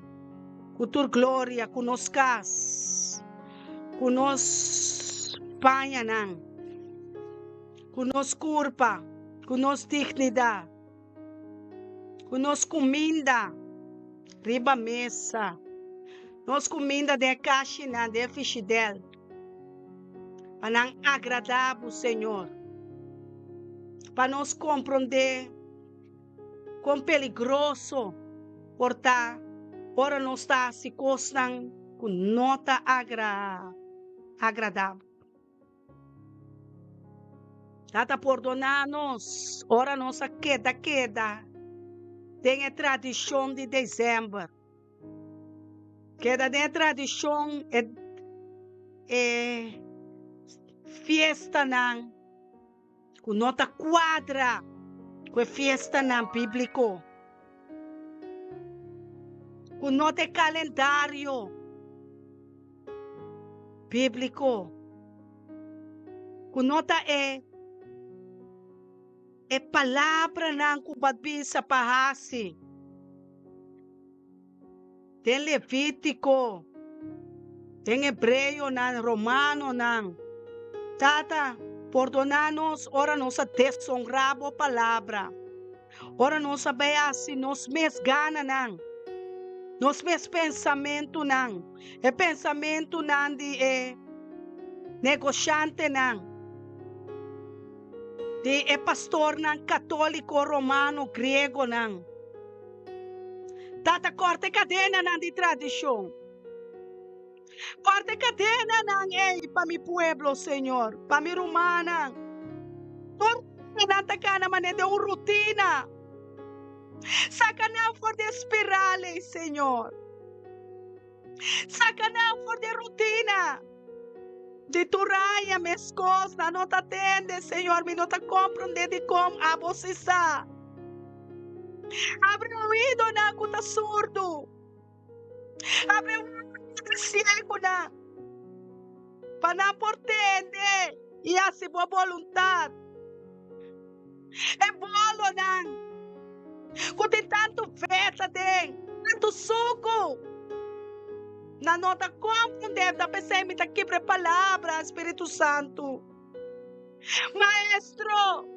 ku tur gloria, ku nos kas, ku nos pañanan, ku nos kurpa, ku nos dignidat, ku nos kuminda riba mesa, nos kuminda den e kashinan, den e fishidèl. Pa nan agradá bo, Señor. Pa nos komprondé kon peligroso por ta ora nos ta hasi kosnan ku no ta agradá bo. Tata pordoná nos ora nos a keda keda den e tradishon di desèmber. Keda den e tradishon e e fiestanan ku no ta kuadra ku e fiestanan bíbliko, ku no ta e kalendario bíbliko, ku no ta e e palabranan ku bo a bisa pa hasi. Den Levítiko, den Hebreonan, Romanonan. Tata, pordoná nos ora nos a desonrá bo palabra, ora nos a bai hasi nos mes gananan, nos mes pensamentunan, e pensamentunan di e negoshantenan, di e pastornan katóliko, romano, griegonan. Tata kòrta e kadenanan di tradishon. Kòrta e kadenanan ei pa mi pueblo, Señor, pa mi rumannan. Tur nan ta kana manera den un rutina. Saka nan for di e spiral ei, Señor. Saka nan for di e rutina. Di tur aña meskos nan no ta tende, Señor, mi no ta komprondé dikon abo si sa. Abri oídonan ku ta surdu, abri wowonan ku ta siegunan, pa nan por tende i hasi bo boluntat. E bolonan ku tin tantu vet aden, tantu suku, nan no ta komprendé, ta p'esei mi ta kibra e palabra, Spiritu Santu. Maestro,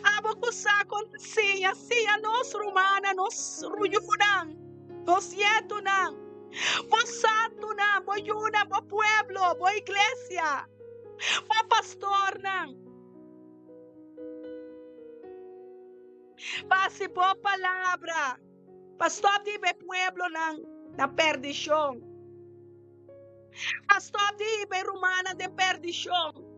abo ku sa kon ta siña, siña nos rumannan, nos ruyunan, nos yetunan, bo santunan, bo yunan, bo pueblo, bo iglesia, bo pastornan. Pa hasi bo palabra, pa stòp di hiba e pueblonan na perdishon. Pa stòp di hiba e rumannan den perdishon.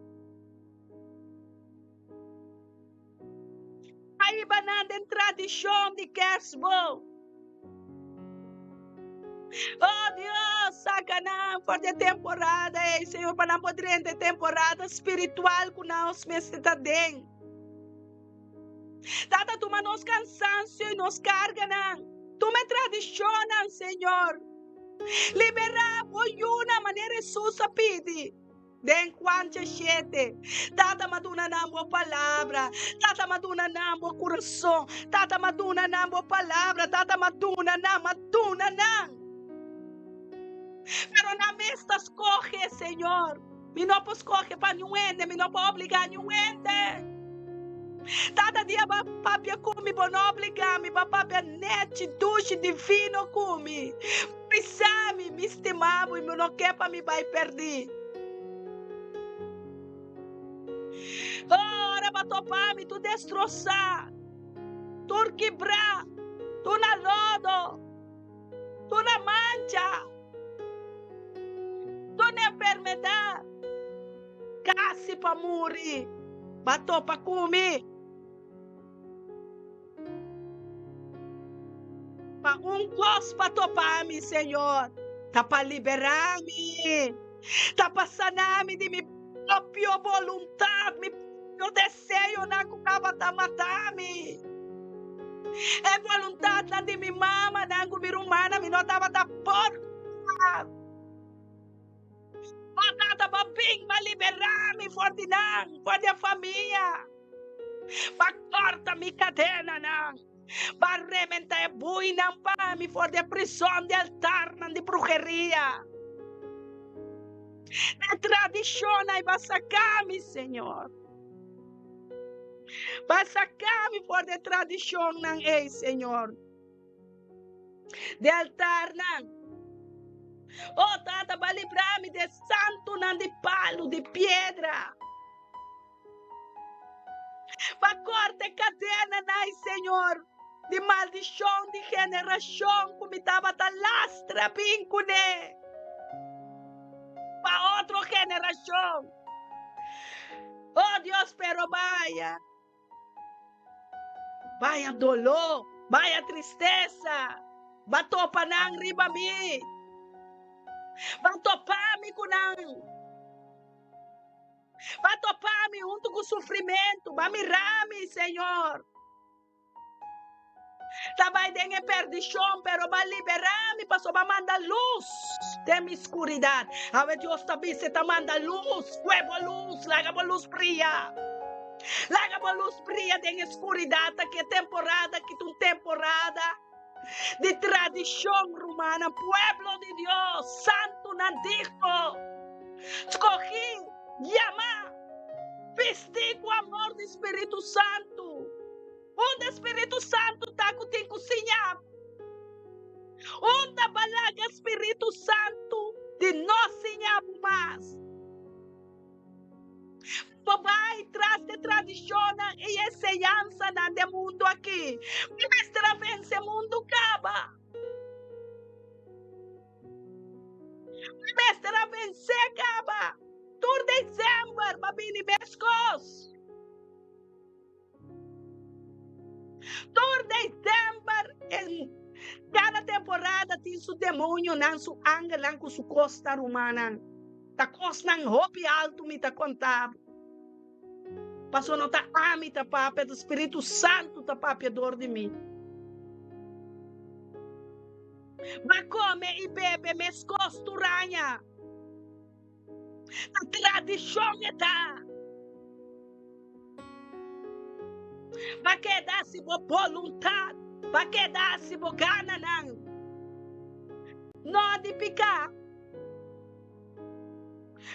Pa hiba nan den tradishon di kersboom. Oh Dios! Saka nan for di e temporada ei, Señor, pa nan por drenta e temporada spiritual ku nos mester ta den. Tata, tuma nos kansansio i nos karganan. Tuma e tradishonnan, Señor. Liberá bo yunan manera Hesus a pidi den Juan djashete. Tata, m'a duna nan bo palabra. Tata, m'a duna nan bo kurason. Tata, m'a duna nan bo palabra. Tata, m'a duna nan, m'a duna nan. Pero nan mes ta skohe, Señor. Mi no por skohe pa niun hende, mi no por obligá niun hende. Tata dia bo a papia ku mi, bo no obligá mi, bo a papia nechi, dushi, divino ku mi. Bisa mi, mi stima bo i mi no ke pa mi bai pèrdí. Oh, ora bo a topa mi tur destrosá, tur kibrá, tur na lodo, tur na mancha. Tur enfermedad casi pa muri ba topa cu mi. Pa un cos pa topa mi, Señor, ta pa libera mi, ta pa sana mi di mi propio boluntad, mi propio deseonan cu tabata mata mi. E boluntadnan di mi mamanan cu mi rumannan mi no tabata por cumpra. Bo tata bo bin pa liberá mi for di nan, for di e famia. Bo a kòrta mi kadenanan, bo a rementá e buinan pa mi for di e prison di altarnan di bruheria. E tradishonnan ei bo a saka mi, Señor. Bo a saka mi for di e tradishonnan ei, Señor. Di altarnan. O Tata, bo a libra mi di e santunan di palu, di piedra. Bo a korta e kadenanan ei, Señor, di maldishon di generashon ku mi tabata lastra bin kuné pa otro generashon. O Dios, pero baya. Baya doló, baya tristesa, ba topa nan riba mi, ba topa mi ku nan, ba topa mi huntu ku sufrimentu, ba mira mi, Señor. Ta bai den e perdishon, pero b'a liberá mi, pasobra b'a manda lus den mi skuridat. Awe Dios ta bisa, e ta manda lus, kue bo lus, laga bo lus bria. Laga bo lus bria den e skuridat aki, e temporada aki ta un temporada di tradishon, rumannan, pueblo di Dios, santunan digno, skogí, yamá, bistí ku amor di Spiritu Santu. Unda Spiritu Santu ta ku tin ku siña? Unda ba laga Spiritu Santu di no siña bo mas? Bo bai tras di tradishonnan i enseñansanan di e mundu aki. Bo mester a vense mundu kaba. Bo mester a vense kaba. Tur December ba bini meskos. Tur december en cada temporada tin su demonionan, su angelnan cu su cosnan rumannan. Ta cosnan hopi alto mi ta conta bo. Paso no ta ami ta papia, ta Spiritu Santo ta papia door di mi. Ba come y bebe mescos tur aña. Ta tradishon e ta. Ba keda si bo boluntat, ba keda si bo gananan. No di piká,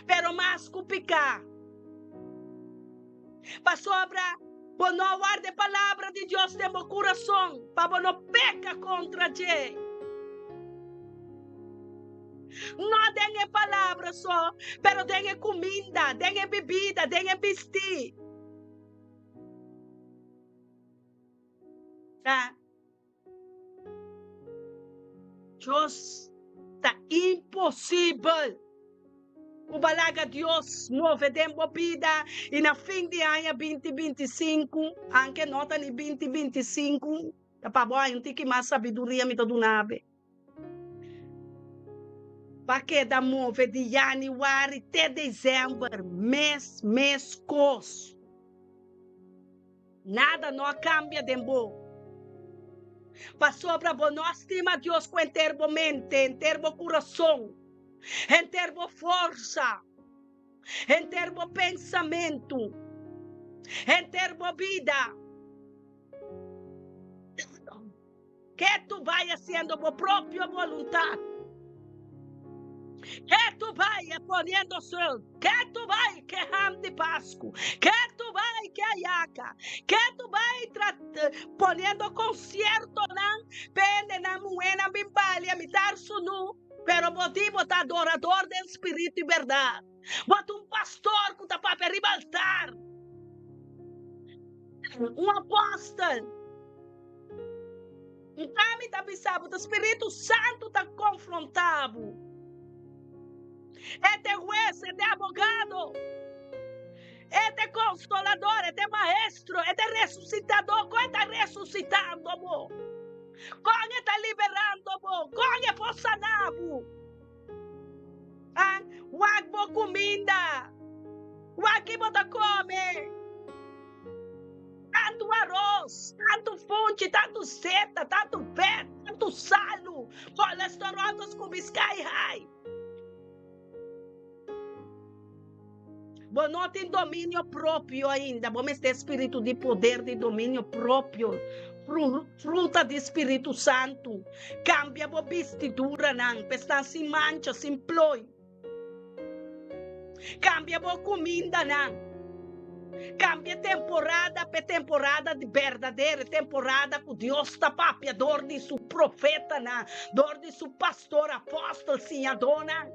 pero mas ku piká. Pasobra bo no a warda e palabra di Dios den bo kurason pa bo no peka kontra dje. No den e palabra so, pero den e kuminda, den e bibida, den e bistí. Ta Dios ta imposibel ku bo laga Dios move den bo bida i na fin di aña binti 25, anke no ta ni binti 25, ta pa bo haña un tiki mas sabiduria mi ta duna be. Ba keda move di yanüari te desèmber mes mes kos. Nada no a kambia den bo. Pasobra bo no a stima Dios ku henter bo mente, henter bo kurason, henter bo forsa, henter bo pensamentu, henter bo bida. Ke tu bai haciendo bo propio voluntad. Ke tu bai poniendo sol. Ke tu bai ke ham di Pascu. Ke tu bai ke ayaka. Ke tu bai poniendo conciertonan pe hendenan muhénan bin balia mitar sunu. Pero bo di bo ta adorador den spiritu y berdad. Bo ta un pastor cu ta papia riba altar. Un apostel. Nta mi ta bisa bo, ta Spiritu Santu ta konfrontá bo. E ta e hues, e ta e abogado, e ta e konsolador, e ta e maestro, e ta e resusitador. Kon e ta resusitando bo? Kon e ta liberando bo? Kon e por sana bo? Wak bo kuminda. Wak ki bo ta kome. Tantu aros, tantu funchi, tantu seta, tantu vet, tantu salu, kolesterol ta skubi sky high. Bo no tin dominio propio ainda, bo mester spiritu di poder di dominio propio, fruta di Spiritu Santu. Kambia bo bistiduranan pa esnan sin mancha, sin plooi. Kambia bo kumindanan. Kambia temporada pa e temporada di berdadero, e temporada ku Dios ta papia dor di su profetanan, dor di su pastor, apòstel, siñadónan,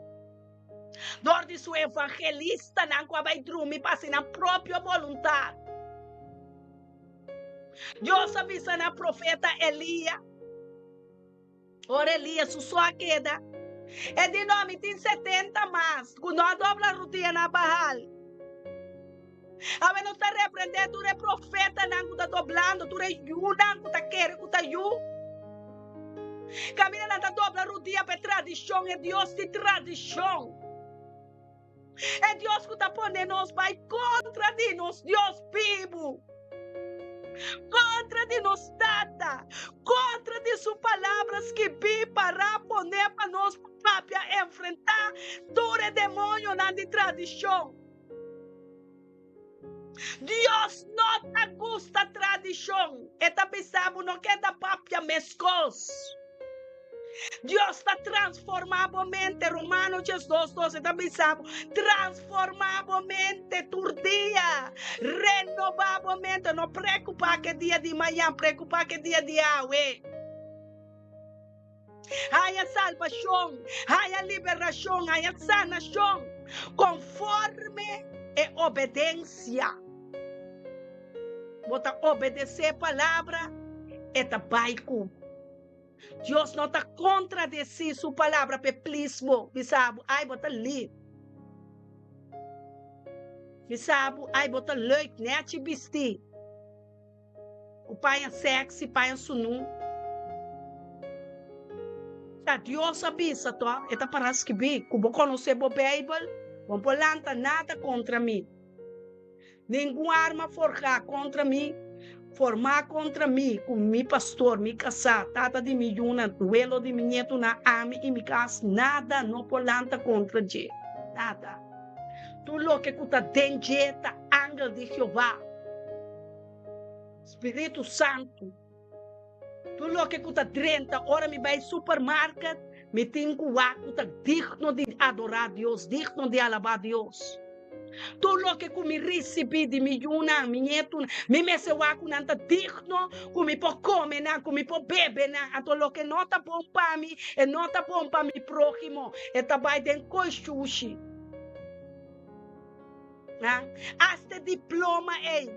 dor di su evangelistanan ku a bai drumi pa hasi nan propio boluntat. Dios a bisa na profeta Elia. Ora Elías su so a keda, e di, No, mi tin setenta mas ku no a dobla rudia na Baal. Awe nos ta reprendé tur e profetanan ku ta doblando, tur e yunan ku ta kere ku ta yu. Kaminda nan ta dobla rudia pa e tradishon, e Dios di tradishon. E Dios ku ta pone nos bai kontra di nos Dios bibu, kontra di nos Tata, kontra di su Palabra skibí pará poné pa nos papia enfrentá tur e demoñonan di tradishon. Dios no ta gusta tradishon. E ta bisa bo no keda papia meskos. Dios ta transformá bo mente. Romano 12, 12 ta bisa bo, transformá bo mente tur dia. Renobá bo mente. No preokupá ku e dia di mañan, preokupá ku e dia di awe. Haña salbashon, haña liberashon, haña sanashon konforme e obedensia. Bo ta obedesé e palabra, e ta bai ku bo. Dios no ta kontradesí su palabra p'e plis bo, bisa bo, ai bo ta lip. Bisa bo, ai bo ta leuk, nèchi bistí. Ku paña sexy, paña sunú. Ta Dios a bisa to, e ta para skibí, ku bo konosé bo Beibel, bo no por lanta nada kontra mi. Ningun arma forjá kontra mi, formá kontra mi, ku mi pastor, mi kasá, tata di mi yunan, welo di mi ñetunan, ami i mi kas, nada no por lanta kontra dje. Nada. Tur loke ku ta den dje ta angel di Jehová. Spiritu Santu. Tur loke ku ta drenta ora mi bai supermarket, mi tin ku wak ku ta digno di adorá Dios, digno di alabá Dios. Tur loke ku mi risibí di mi yunan, mi ñetunan, mi mester wak ku nan ta digno ku mi por kome nan, ku mi por bebe nan. Anto loke no ta bon pa mi, e no ta bon pa mi próhimo, e ta bai den koi shushi. Asta e diploma ei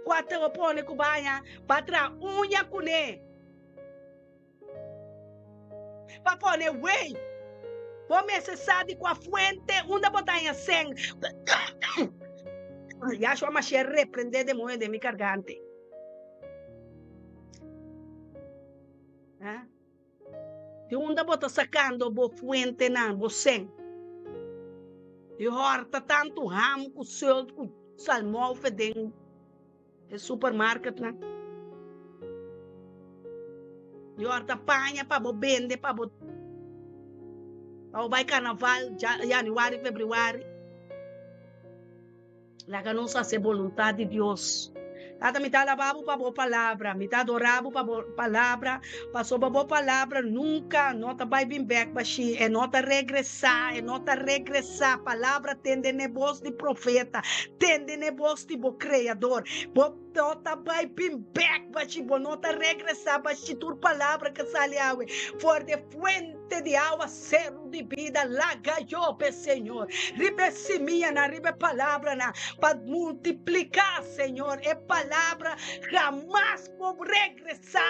ku a ta pone ku baña pa traha uña kuné, pa pone wei. Bo mester sa di kua fuente unda bo ta haña sèn. Yahshua Mashiach reprendé demoño den mi kargante. Di unda bo ta sakando bo fuentenan, bo sen? Di hòrta tantu ham ku sult ku salmoufe den e supermarketnan. Di hòrta paña pa bo bende pa bo pa bo bai karnaval yanüari, febrüari. Laga nos hasi e boluntat di Dios. Tata, mi ta alabá bo pa bo palabra. Mi ta adorá bo pa bo palabra, pasobra bo palabra nunka no ta bai bin bèk bashí. E no ta regresá, e no ta regresá. Palabra tende n'e bos di profeta, tende n'e bos di bo Kreador. Bo no ta bai bin bèk bashí, bo no ta regresá bashí. Tur palabra ke sali awe for di e fuente di awa seru di bida, laga yobe, Señor, riba e simianan, riba e palabranan, pa multipliká, Señor. E palabra hamas por regresá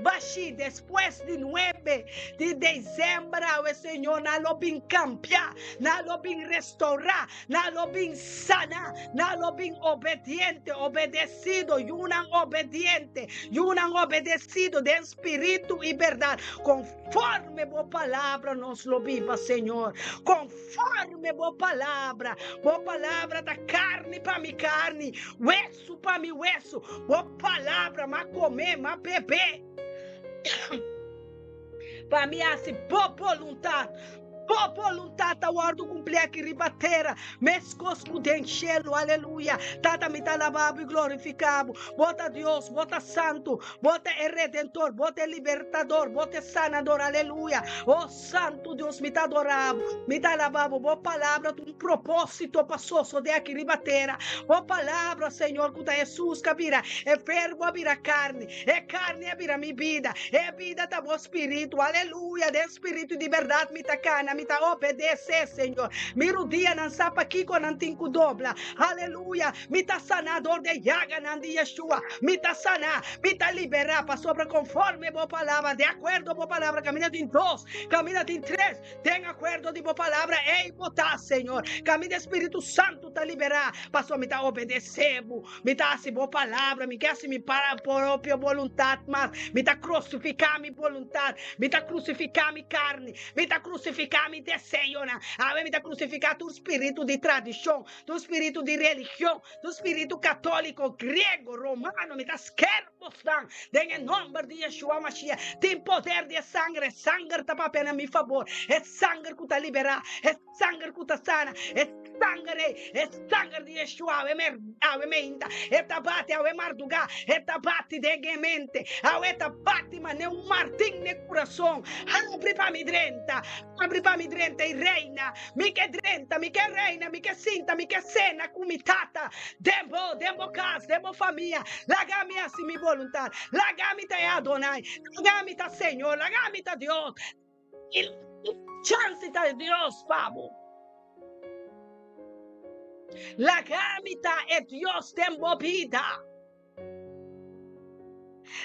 bashí. Despues di nuebe di desèmber awe, Señor, nan lo bin kambiá, nan lo bin restourá, nan lo bin saná, nan lo bin obediente, obedesido, yunan obediente, yunan obedesido den spiritu i bèrdat. Conforme bo palabra nos lo biba, Señor. Conforme bo palabra. Bo palabra ta carni pa mi carni, wesu pa mi wesu. Bo palabra m'a come, m'a bebe. Pa mi haci bo boluntad. Bo boluntat ta wòrdu kumplí aki riba tera, meskos ku den shelu. Aleluya! Tata, mi ta alabá bo i glorifiká bo. Bo ta Dios, bo ta Santu, bo ta e Redentor, bo ta e Libertador, bo ta e Sanador. Aleluya! O Santu Dios, mi ta adorá bo, mi ta alabá bo. Bo palabra ta un propósito pa sosodé aki riba tera. Bo palabra, Señor, ku ta Hesus ku a bira e Verbo a bira karni, e karni a bira mi bida, e bida ta bo spiritu. Aleluya! Den Spiritu di bèrdat mi ta kana, mi ta obedesé, Señor. Mi rudianan sa pakiko nan tin ku dobla. Aleluya! Mi ta saná dor di e yaganan di Yeshua. Mi ta saná, mi ta liberá, pasobra konforme bo palabra, di akuerdo bo palabra, kaminda tin dos, kaminda tin tres, den akuerdo di bo palabra, ei bo ta, Señor. Kaminda e Spiritu Santu ta liberá, pasobra mi ta obedesé bo. Mi ta hasi bo palabra, mi ke hasi mi propio boluntat mas. Mi ta krusifiká mi boluntat, mi ta krusifiká mi karni, mi ta krusifiká mi deseonan. Awe mi ta krusifiká tur spiritu di tradishon, tur spiritu di religion, tur spiritu katóliko, griego, romano. Mi ta sker bosnan den e nòmber di Yeshua Mashiach. Tin poder di e sanger, e sanger ta papia na mi fabor, e sanger ku ta liberá, e Sanger ku ta sana, e sanger ei, e sanger di Yeshua awe mer, awe meinta, e ta bati awe mardugá, e ta bati den e mente, awe ta bati manera un martin n'e kurason. Habri pa mi drenta, habri pa mi drenta i reina. Mi ke drenta, mi ke reina, mi ke sinta, mi ke sena ku mi Tata den bo, den bo kas, den bo famia. Laga mi hasi mi boluntat, laga mi ta e Adonai, laga mi ta Señor, laga mi ta Dios. I chance ta Dios pa bo. Laga mi ta e Dios den bo bida.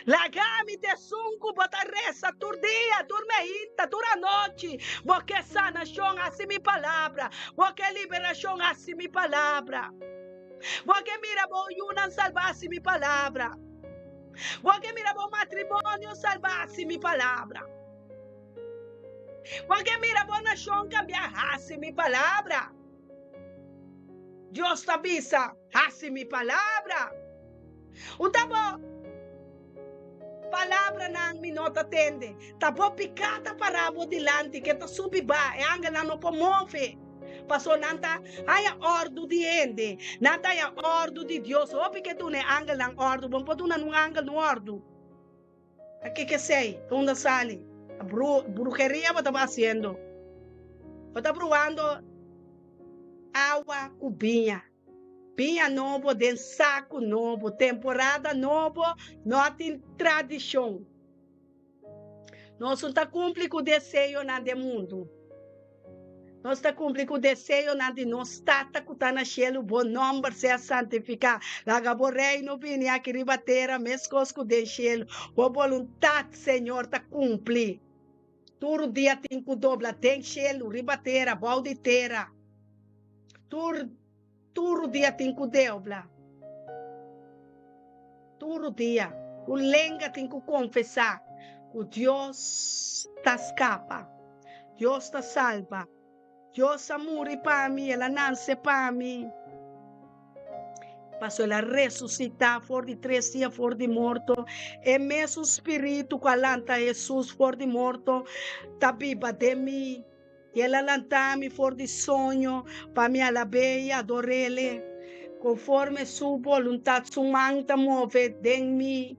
Laga mi ta esun ku bo ta resa tur dia, tur meinta, tur anochi. Bo ke sanashon, hasi mi palabra. Bo ke liberashon, hasi mi palabra. Bo ke mira bo yunan salba, hasi mi palabra. Bo ke mira bo matrimonio salba, hasi mi palabra. Bo ke mira bo nashon kambia, hasi mi palabra. Dios ta bisa, hasi mi palabra. Un ta bo palabranan mi no ta tende. Ta bo piká ta pará bo dilanti, ke ta subi ba, e angelnan no por move. Paso nan ta haña òrdu di hende, nan ta haña òrdu di Dios. Hopi ke duna e angelnan òrdu, bo no por duna nun angel un òrdu. Ta ke esei? Ta unda sali? Ta bruheria bo taba hasiendo. Bo ta bruando awa ku biña. Biña nobo den saku nobo. Temporada nobo no tin tradishon. Nos no ta kumpli ku deseonan den mundu. Nos ta kumpli ku deseonan di nos Tata ku ta na shelu. Bo nòmber sea santifiká. Laga bo Reino bini aki riba tera meskos ku den shelu. Bo boluntat, Señor, ta kumpli. Tur dia tin ku dobla den shelu, riba tera, bou di tera. Tur, tur dia tin ku dobla. Tur dia. Ku lenga tin ku konfesá. Ku Dios ta skapa. Dios ta salba. Dios a muri pa mi, el a nanse pa mi. Paso el a resusitá for di tres dia for di morto. E mesun spiritu ku a lanta Hesus for di morto ta biba den mi. I el a lanta mi for di soño pa mi alab'é i ador'Ele. Konforme su boluntat su man ta move den mi.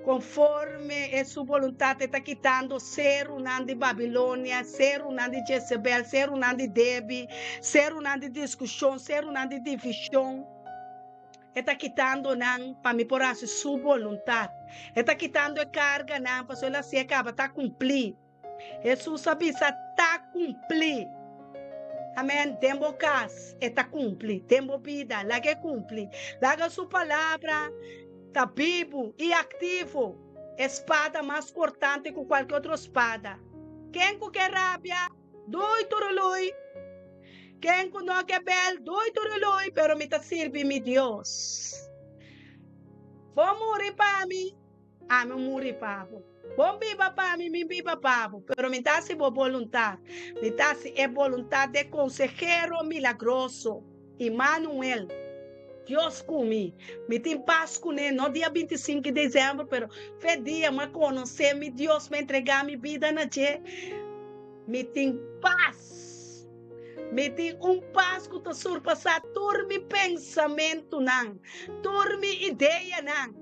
Konforme e su boluntat e ta kitando serunan di Babilonia, serunan di Jezebel, serunan di Debi, serunan di diskushon, serunan di divishon. E ta kitando nan pa mi por hasi su boluntat. E ta kitando e karganan pasobra el hasié kaba ta kumplí. Hesus a bisa, Ta kumplí. Amèn. Den bo kas e ta kumpli, den bo bida laga e kumpli. Laga su palabra ta bibu i aktivo, e spada mas kortante ku kualke otro spada. Ken ku ke rabia, dui turului. Ken ku no ke bel, dui turului, pero mi ta sirbi mi Dios. Bo muri pa mi, Ami muri pa bo. Bo biba pa mi, mi biba pa bo. Pero mi ta hasi bo boluntat. Mi ta hasi e boluntat d'e Konsehero Milagroso, Imanuel, Dios ku mi. Mi tin pas kuné, no dia bintisinku di desèmber, pero fe dia mi a konosé mi Dios, mi a entregá mi bida na dje. Mi tin pas. Mi tin un pas ku ta surpasá tur mi pensamentunan, tur mi ideanan.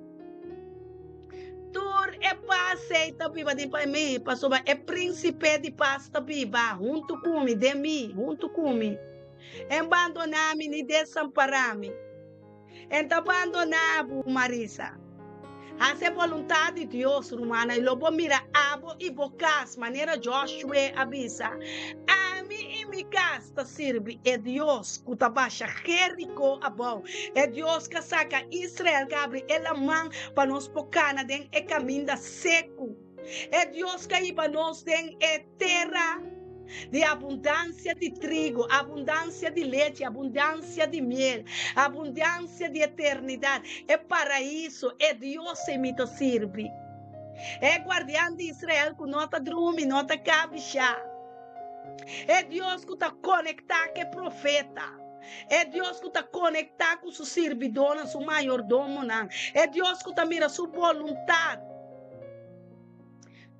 Tur e pas ei ta biba den pa mi, pasobra e Prínsipe di Pas ta biba huntu ku mi, den mi, huntu ku mi. E N bandoná mi ni desampará mi. E N ta bandoná bo, Marisa. Hasi e boluntat di Dios, rumannan, i lo bo mira abo i bo kas, manera Joshue a bisa, Ami i mi kas ta sirbi e Dios ku ta basha Jeriko abou, e Dios ku a saka Israel, ku a habri e laman pa nos por kana den e kaminda seku, e Dios ku a hiba nos den e tera di abundansia di trigo, abundansia di lechi, abundansia di miel, abundansia di eternidat, e paraiso, e Dios ei mi ta sirbi. E guardian di Israel ku no ta drumi, no ta kabishá. E Dios ku ta konektá ku e profeta. E Dios ku ta konektá ku su sirbidónan, su mayordomonan. E Dios ku ta mira su boluntat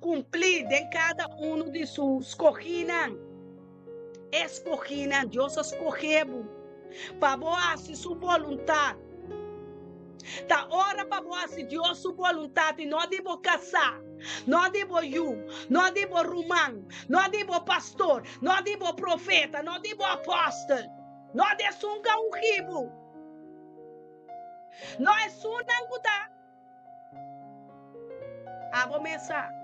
kumplí den kada unu di su skohínan. E skohínan, Dios a skohé bo pa bo hasi su boluntat. Ta ora pa bo hasi Dios su boluntat i no di bo kasá, no di bo yu, no di bo ruman, no di bo pastor, no di bo profeta, no di bo apòstel, no di esun ku a ungí bo, no esunnan ku ta abo mes sa.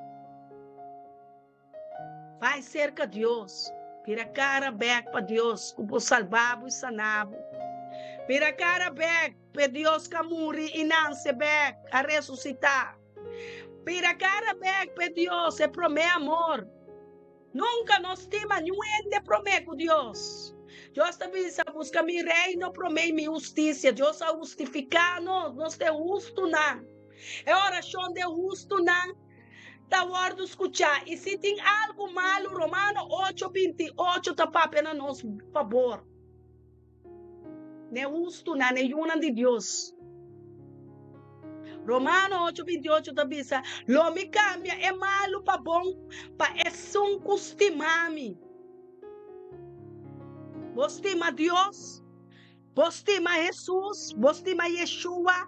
Bai serka Dios, bira kara bèk pa Dios ku por salba bo i sana bo. Bira kara bèk p'e Dios ku a muri i nanse bèk, a resusitá. Bira kara bèk p'e Dios, e promé amor. Nunka no stima niun hende promé ku Dios. Dios ta bisa, Buska mi reino promé i mi hustisia. Dios a hustifiká nos, nos ta e hustunan. E orashon di e hustunan ta wòrdu skuchá, i si tin algu malu, Romano ocho, 28 ta papia na nos fabor. N'e hustunan, n'e yunan di Dios. Romano ocho, 28 ta bisa, Lo mi kambia e malu pa bon pa esun ku stima mi. Bo stima Dios? Bo stima Hesus? Bo stima Yeshua?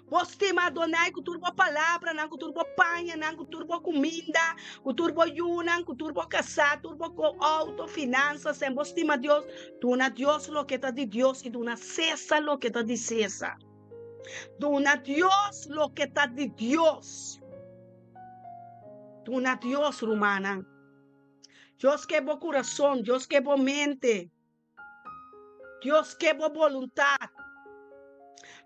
Bo stima Adonai ku tur bo palabranan, ku tur bo pañanan, ku tur bo kuminda, ku tur bo yunan, ku tur bo kasá, tur bo outo, finansas, en bo stima Dios, duna Dios loke ta di Dios i duna César loke ta di César. Duna Dios loke ta di Dios. Duna Dios, rumannan. Dios ke bo kurason, Dios ke bo mente. Dios ke bo boluntat.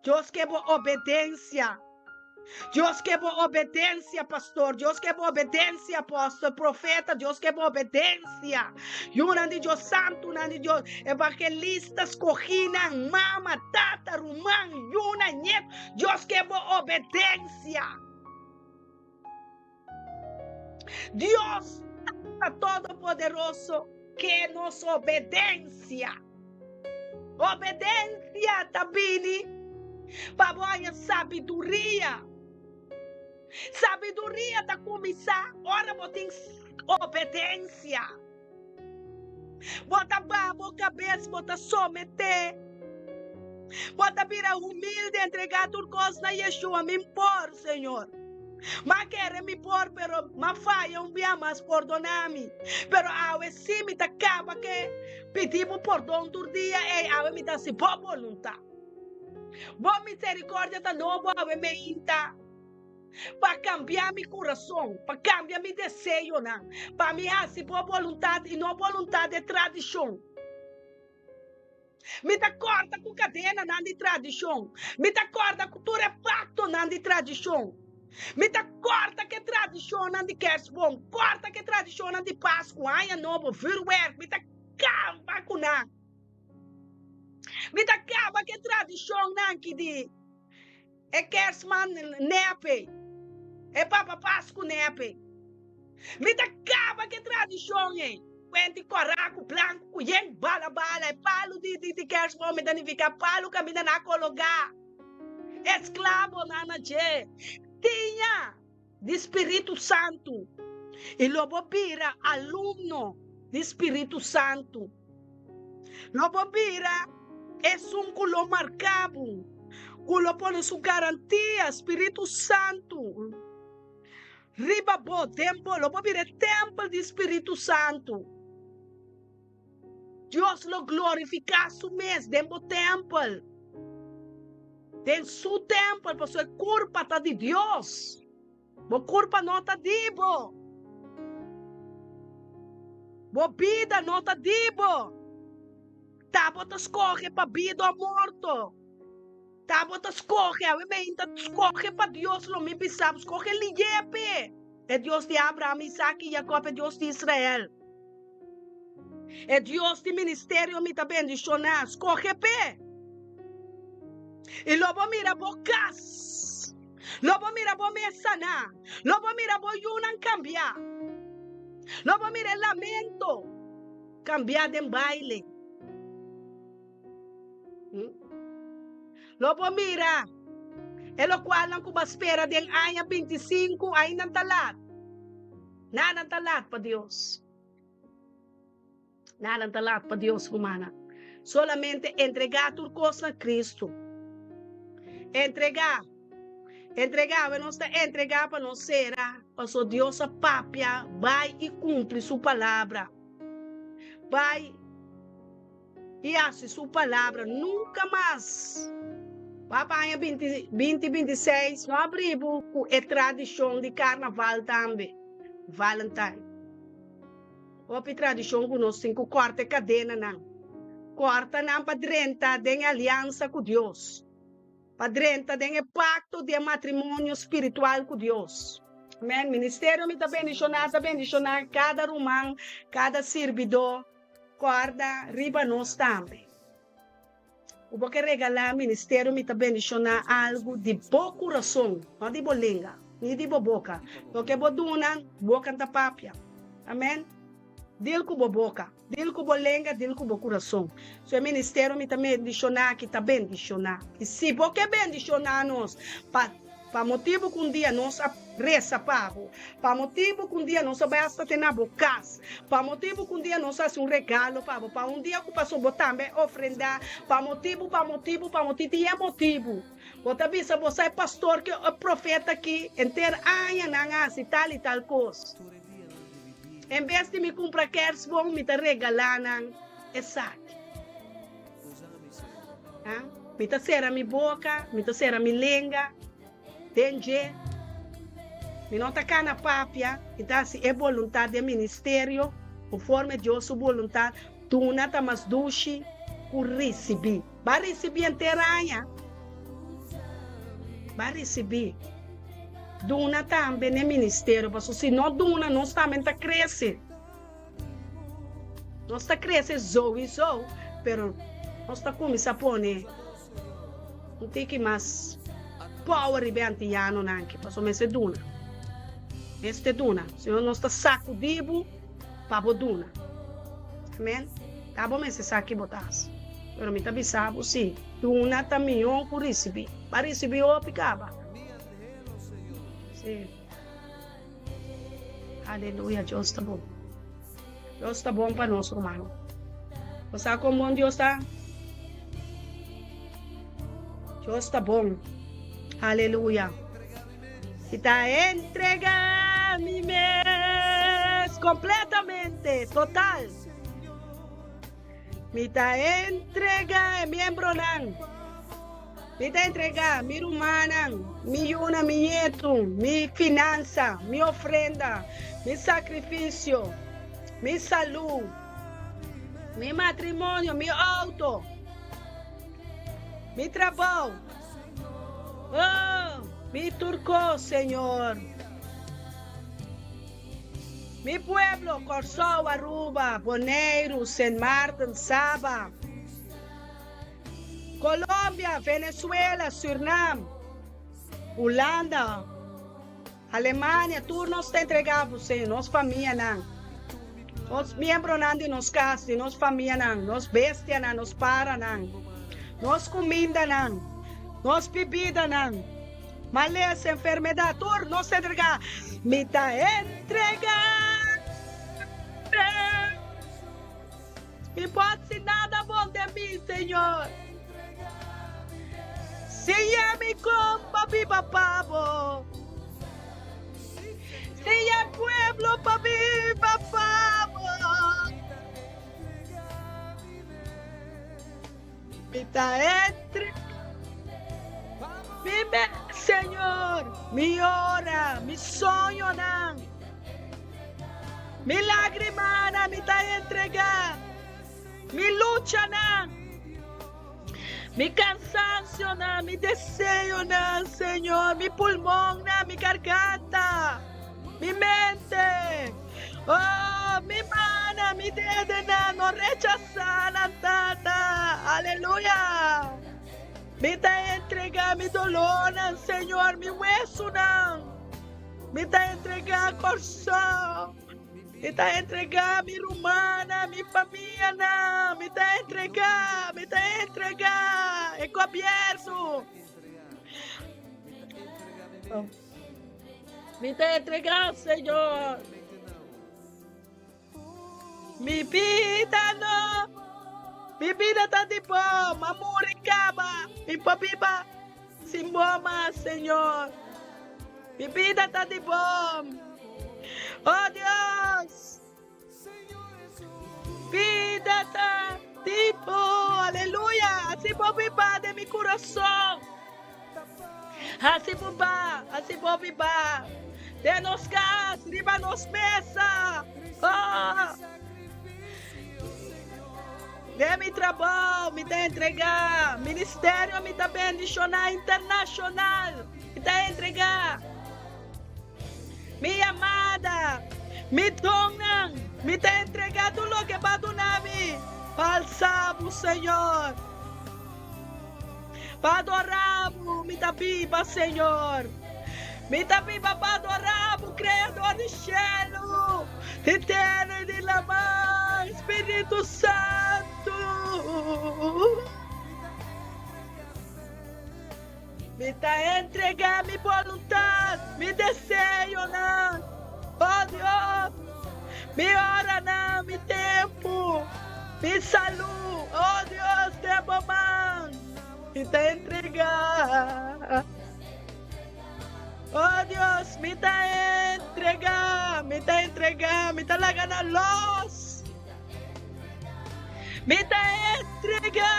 Dios ke bo obedensia. Dios ke bo obedensia, pastor. Dios ke bo obedensia, apòstel, profeta. Dios ke bo obedensia. Yunan di Dios, santunan di Dios, evangelista, skohínan, mama, tata, ruman, yunan, ñetu. Dios ke bo obedensia. Dios Tata Todopoderoso ke nos obedensia. Obedensia ta bini pa bo haña sabiduria. Sabiduria ta kuminsá ora bo tin obedensia. Bo ta baha bo kabes, bo ta someté. Bo ta bira humilde, entregá tur kos na Yeshua. Mi por, Señor. M'a kere mi por, pero m'a faya un bia mas. Pordoná mi. Pero awe sí mi ta kaba ke pidi bo pordon tur dia. Ey, awe mi ta hasi bo boluntat. Bo misericordia ta nobo awe meinta pa cambia mi curason, pa cambia mi deseonan, pa mi haci bo boluntad y no boluntad de tradicion. Mi ta corta cu cadenanan di tradicion. Mi ta corta cu tur e pactonan di tradicion. Mi ta corta cu e tradicionnan di kerstboom, corta cu e tradicionnan di Pascu, Aña Nobo, vuurwerk. Mi ta caba cu nan. Mi ta kaba ku e tradishonnan ki di e Kerstman nepe, e Papa Pasku nepe. Mi ta kaba ku e tradishon ei, kuenti kòrá ku blanku ku yen bala bala, e palu di di kerstboom mi ta nifiká palu kaminda nan a kologá esklabonan na dje. Tiña! Di Spiritu Santu, i lo bo bira alumno di Spiritu Santu. Lo bo bira esun ku lo marka bo, ku lo pone su garantia, Spiritu Santu, riba bo, den bo. Lo bo bira e tèmpel di Spiritu Santu. Dios lo glorifiká su mes den bo tèmpel, den su tèmpel, pasobra e kurpa ta di Dios. Bo kurpa no ta di bo. Bo bida no ta di bo. Ta bo ta skohe pa bida o morto. Ta bo ta skohe, awe meinta skohe pa Dios lo mi bisa bo, skohe liyepe, e Dios di Abraham, Isaac i Jacob, e Dios di Israel. E Dios di ministerio mi ta bendishoná, skohe p'e. I lo bo mira bo kas, lo bo mira bo mes saná, lo bo mira bo yunan kambiá, lo bo mira e lamento kambiá den baile. Lo bo mira e lokualnan ku bo a spera den aña 25 ainda ta lat. Nada ta lat pa Dios. Nada ta lat pa Dios, rumannan. Solamente entregá tur kos na Kristu. Entregá. Entregá, awe nos ta entregá pa nos sera, pasobra Dios a papia, bai i kumpli su palabra. Bai i hasi su palabra. Nunka mas. Wak pa aña binti binti binti seis no a bribu ku e tradishon di karnaval tambe, Valentine. Hopi tradishon ku nos tin ku kòrta e kadenanan, kòrta nan pa drenta den e aliansa ku Dios. Pa drenta den e pakto di e matrimonio spiritual ku Dios. Amen. Ministerio mi ta bendishoná, ta bendishoná kada ruman, kada sirbidó. Kòrda riba nos tambe. Ku bo ke regalá ministerio mi ta bendishoná algu di bo kurason, no di bo lenga, ni di bo boka. Loke bo duna, boka ta papia. Amen. Dil ku bo boka. Dil ku bo lenga, dil ku bo kurason. So e ministerio mi ta bendishoná aki ta bendishoná. I si bo ke bendishoná nos pa pa motibu ku un dia nos a resa pa bo, pa motibu ku un dia nos a bai asta te na bo kas, pa motibu ku un dia nos a hasi un regalo pa bo, pa un dia ku pasó bo tambe a ofrendá, pa motibu, pa motibu, pa motibu, tin e motibu. Bo ta bisa bo sa e pastor ki e profeta aki henter aña nan a hasi tal i tal kos. En bes di mi kumpra kersboom, mi ta regalá nan esaki. Mi ta sera mi boka, mi ta sera mi lenga den dje. Mi no ta kana papia, mi ta hasi e boluntat di e ministerio konforme Dios su boluntat. Duna ta mas dushi ku risibí. Ba risibí henter aña. Ba risibí. Duna tambe n'e ministerio, pasobra si no duna nos tambe ta krese. Nos ta krese souiso, pero nos ta kuminsá pone un tiki mas power riba e antianonan aki, pasobra mester duna. Mester duna. Señor nos ta sacudi bo pa bo duna. Amen. Ta bo mester sa ki bo ta haci. Pero mi ta bisa bo si, duna ta mihó ku ricibi. Bo a ricibi hopi caba. Si. Aleluya, Dios ta bon. Dios ta bon pa nos, rumannan. Bo sa kon bon Dios ta? Dios ta bon. Aleluya. I ta entrega mi mes completamente, total. Mi ta entrega e miembronan. Mi ta entregá mi rumannan, mi yunan, mi ñetu, mi finansa, mi ofrenda, mi sakrifisio, mi salú, mi matrimonio, mi outo, mi trabou, oh, mi tur kos, Señor. Mi pueblo, Kòrsou, Aruba, Boneiru, Sint Maarten, Saba. Colombia, Venezuela, Surnam, Hulanda, Alemania, tur nos ta entrega bo, Señor, nos famianan, nos miembronan di nos cas, di nos famianan, nos bestianan, nos paranan, nos cumindanan, nos bibidanan, malesa, enfermedad, tur nos ta entrega. Mi ta entrega. Mi por haci nada bon den mi, Señor. Siña mi con pa biba pa bo. Siña e pueblo pa biba pa bo. Mi ta entre mi mes, Señor, mi ora, mi soñonan. Mi lagrimanan mi ta entregá, mi luchanan, mi kansansionan, mi deseonan, Señor, mi pulmonnan, mi garganta, mi mente, oh, mi mannan, mi dedenan, no rechasá nan, Tata. Aleluya. Mi ta entregá mi dolónan, Señor, mi wesunan. Mi ta entregá Kòrsou, mi ta entregá mi rumannan, mi famianan, mi ta entregá, mi ta entregá e gobièrnu. Mi ta entregá, Señor. Mi bida no, mi bida ta di bo, m'a muri kaba, mi por biba sin bo mas, Señor. Mi bida ta di bo, oh Dios. Bida ta di bo, aleluya, hasi bo biba den mi kurason. Hasi bo ba, hasi bo biba den nos kas, riba nos mesa. Oh! Den mi trabou mi ta entregá, ministerio mi ta bendishoná internashonal mi ta entregá. Mi yamada, mi donnan, mi ta entregá tur loke bo a duna mi pa alsa bo, Señor. Pa adorá bo mi ta biba, Señor. Mi ta biba pa adorá bo, Creador di shelu, di tera i di laman, Spiritu Santu. Mi ta entregá mi boluntat, mi deseonan, oh Dios, mi oranan, mi tempu, mi salú, oh Dios, den bo man mi ta entregá. Oh Dios, mi ta entregá, mi ta entregá, mi ta laga nan los. Mi ta entregá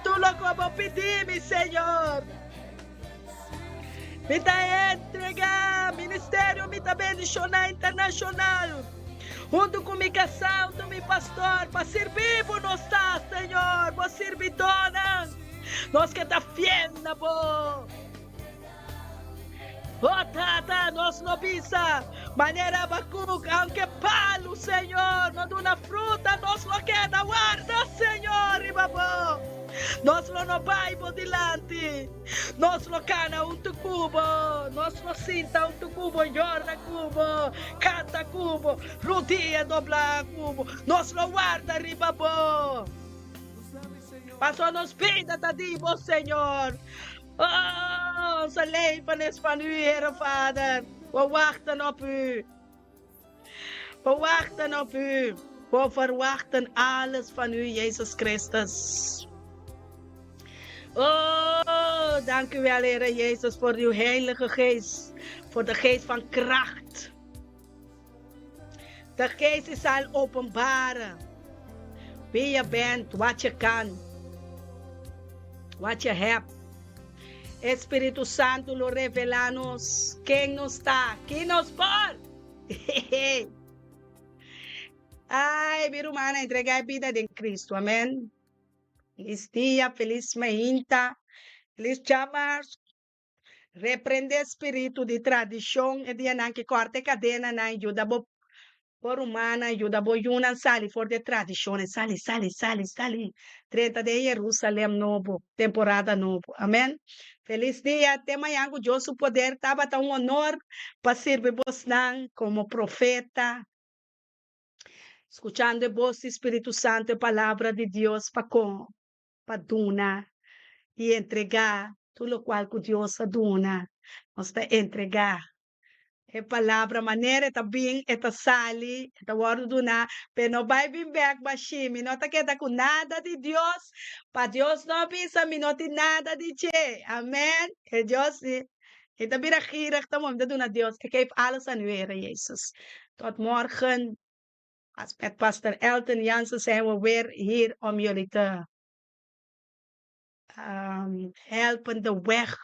tur loke bo pidi mi, Señor. Mi ta entregá ministerio mi ta bendishoná internashonal huntu ku mi kasá, huntu mi pastor pa sirbi bo nos ta, Señor, bo sirbidónan. Nos ke ta fiel na bo. Oh Tata, nos no bisa manera Habakuk, aunke palu, Señor, no duna fruta, nos lo keda warda, Señor, riba bo. Nos lo no bai bo dilanti, nos lo kana huntu ku bo. Nos lo sinta huntu ku bo, yora ku bo, kanta ku bo, rudia doblá ku bo. Nos lo warda riba bo. Pasobra nos bida ta di bo, Señor. Oh, onze leven is van u, Heere Vader. We wachten op u. We wachten op u. We verwachten alles van u, Jezus Christus. Oh, dank u wel, Heere Jezus, voor uw Heilige Geest. Voor de geest van kracht. De geest die zal openbaren wie je bent, wat je kan, wat je hebt. E Spiritu Santu lo revelá nos ken nos ta, ki nos por. Ai, mi rumannan, entregá e bida den Cristo. Amén. Felis dia, felis mainta, felis djamars. Reprendé spiritu di tradishon e dianan ki kòrta e kadenanan, yuda bo bo rumannan, yuda bo yunan sali for di e tradishonnan. Sali, sali, sali, sali, drenta den Yerusalèm nobo, temporada nobo. Amèn. Felis dia, te mañan ku Dios su poder. Tabata un honor pa sirbi bosnan komo profeta, skuchando e bos di Spiritu Santu, e palabra di Dios pa kon pa duna i entregá tur lokual ku Dios a duna. Nos ta entregá e palabra manera e ta bin, e ta sali, e ta wòrdu duná, pero no bai bin bèk bashí. Mi no ta keda ku nada di Dios, pa Dios no bisa mi no tin nada di dje. Amèn. E Dios di, e ta bira gierig ta moe, mi ta duna Dios. Ik geef alles aan u, Heere Jezus. Tot morgen. As met Pastor Elton Jansen zijn we weer hier om jullie te helpen de weg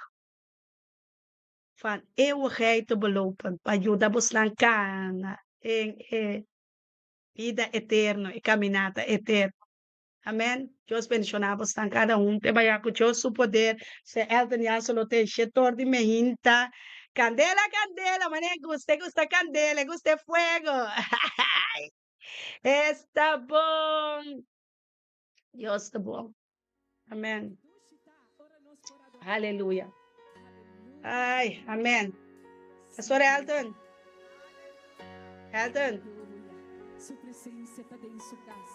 van eeuwigheid te belopen, pa yuda bosnan kana den e bida eterno, e caminata eterno. Amen. Dios bendiciona bosnan cada un. Te baya cu Dios su poder. Sr. Elton Jansen lo te shetor di mehinta. Candela, candela, mane gusta, e gusta candela, e gusta e fuego. Esta bon. Dios ta bon. Amen. Aleluya. Ay, amen. Pastor Elton. Elton. Su presencia ta den su cas.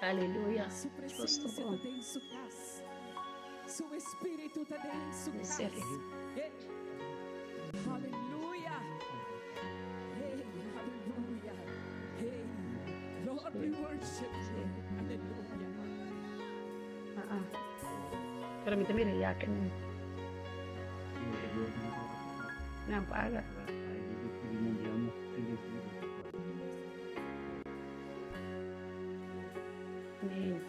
Aleluya. Su Dios ta presencia ta bon. den su cas. Su espíritu ta den su cas. Hey. Aleluya. Hey, aleluya. Hey. Lord, we worship you. Aleluya. Ah, ah. Pero mi ta mira ya que no. Nan paga. Nee.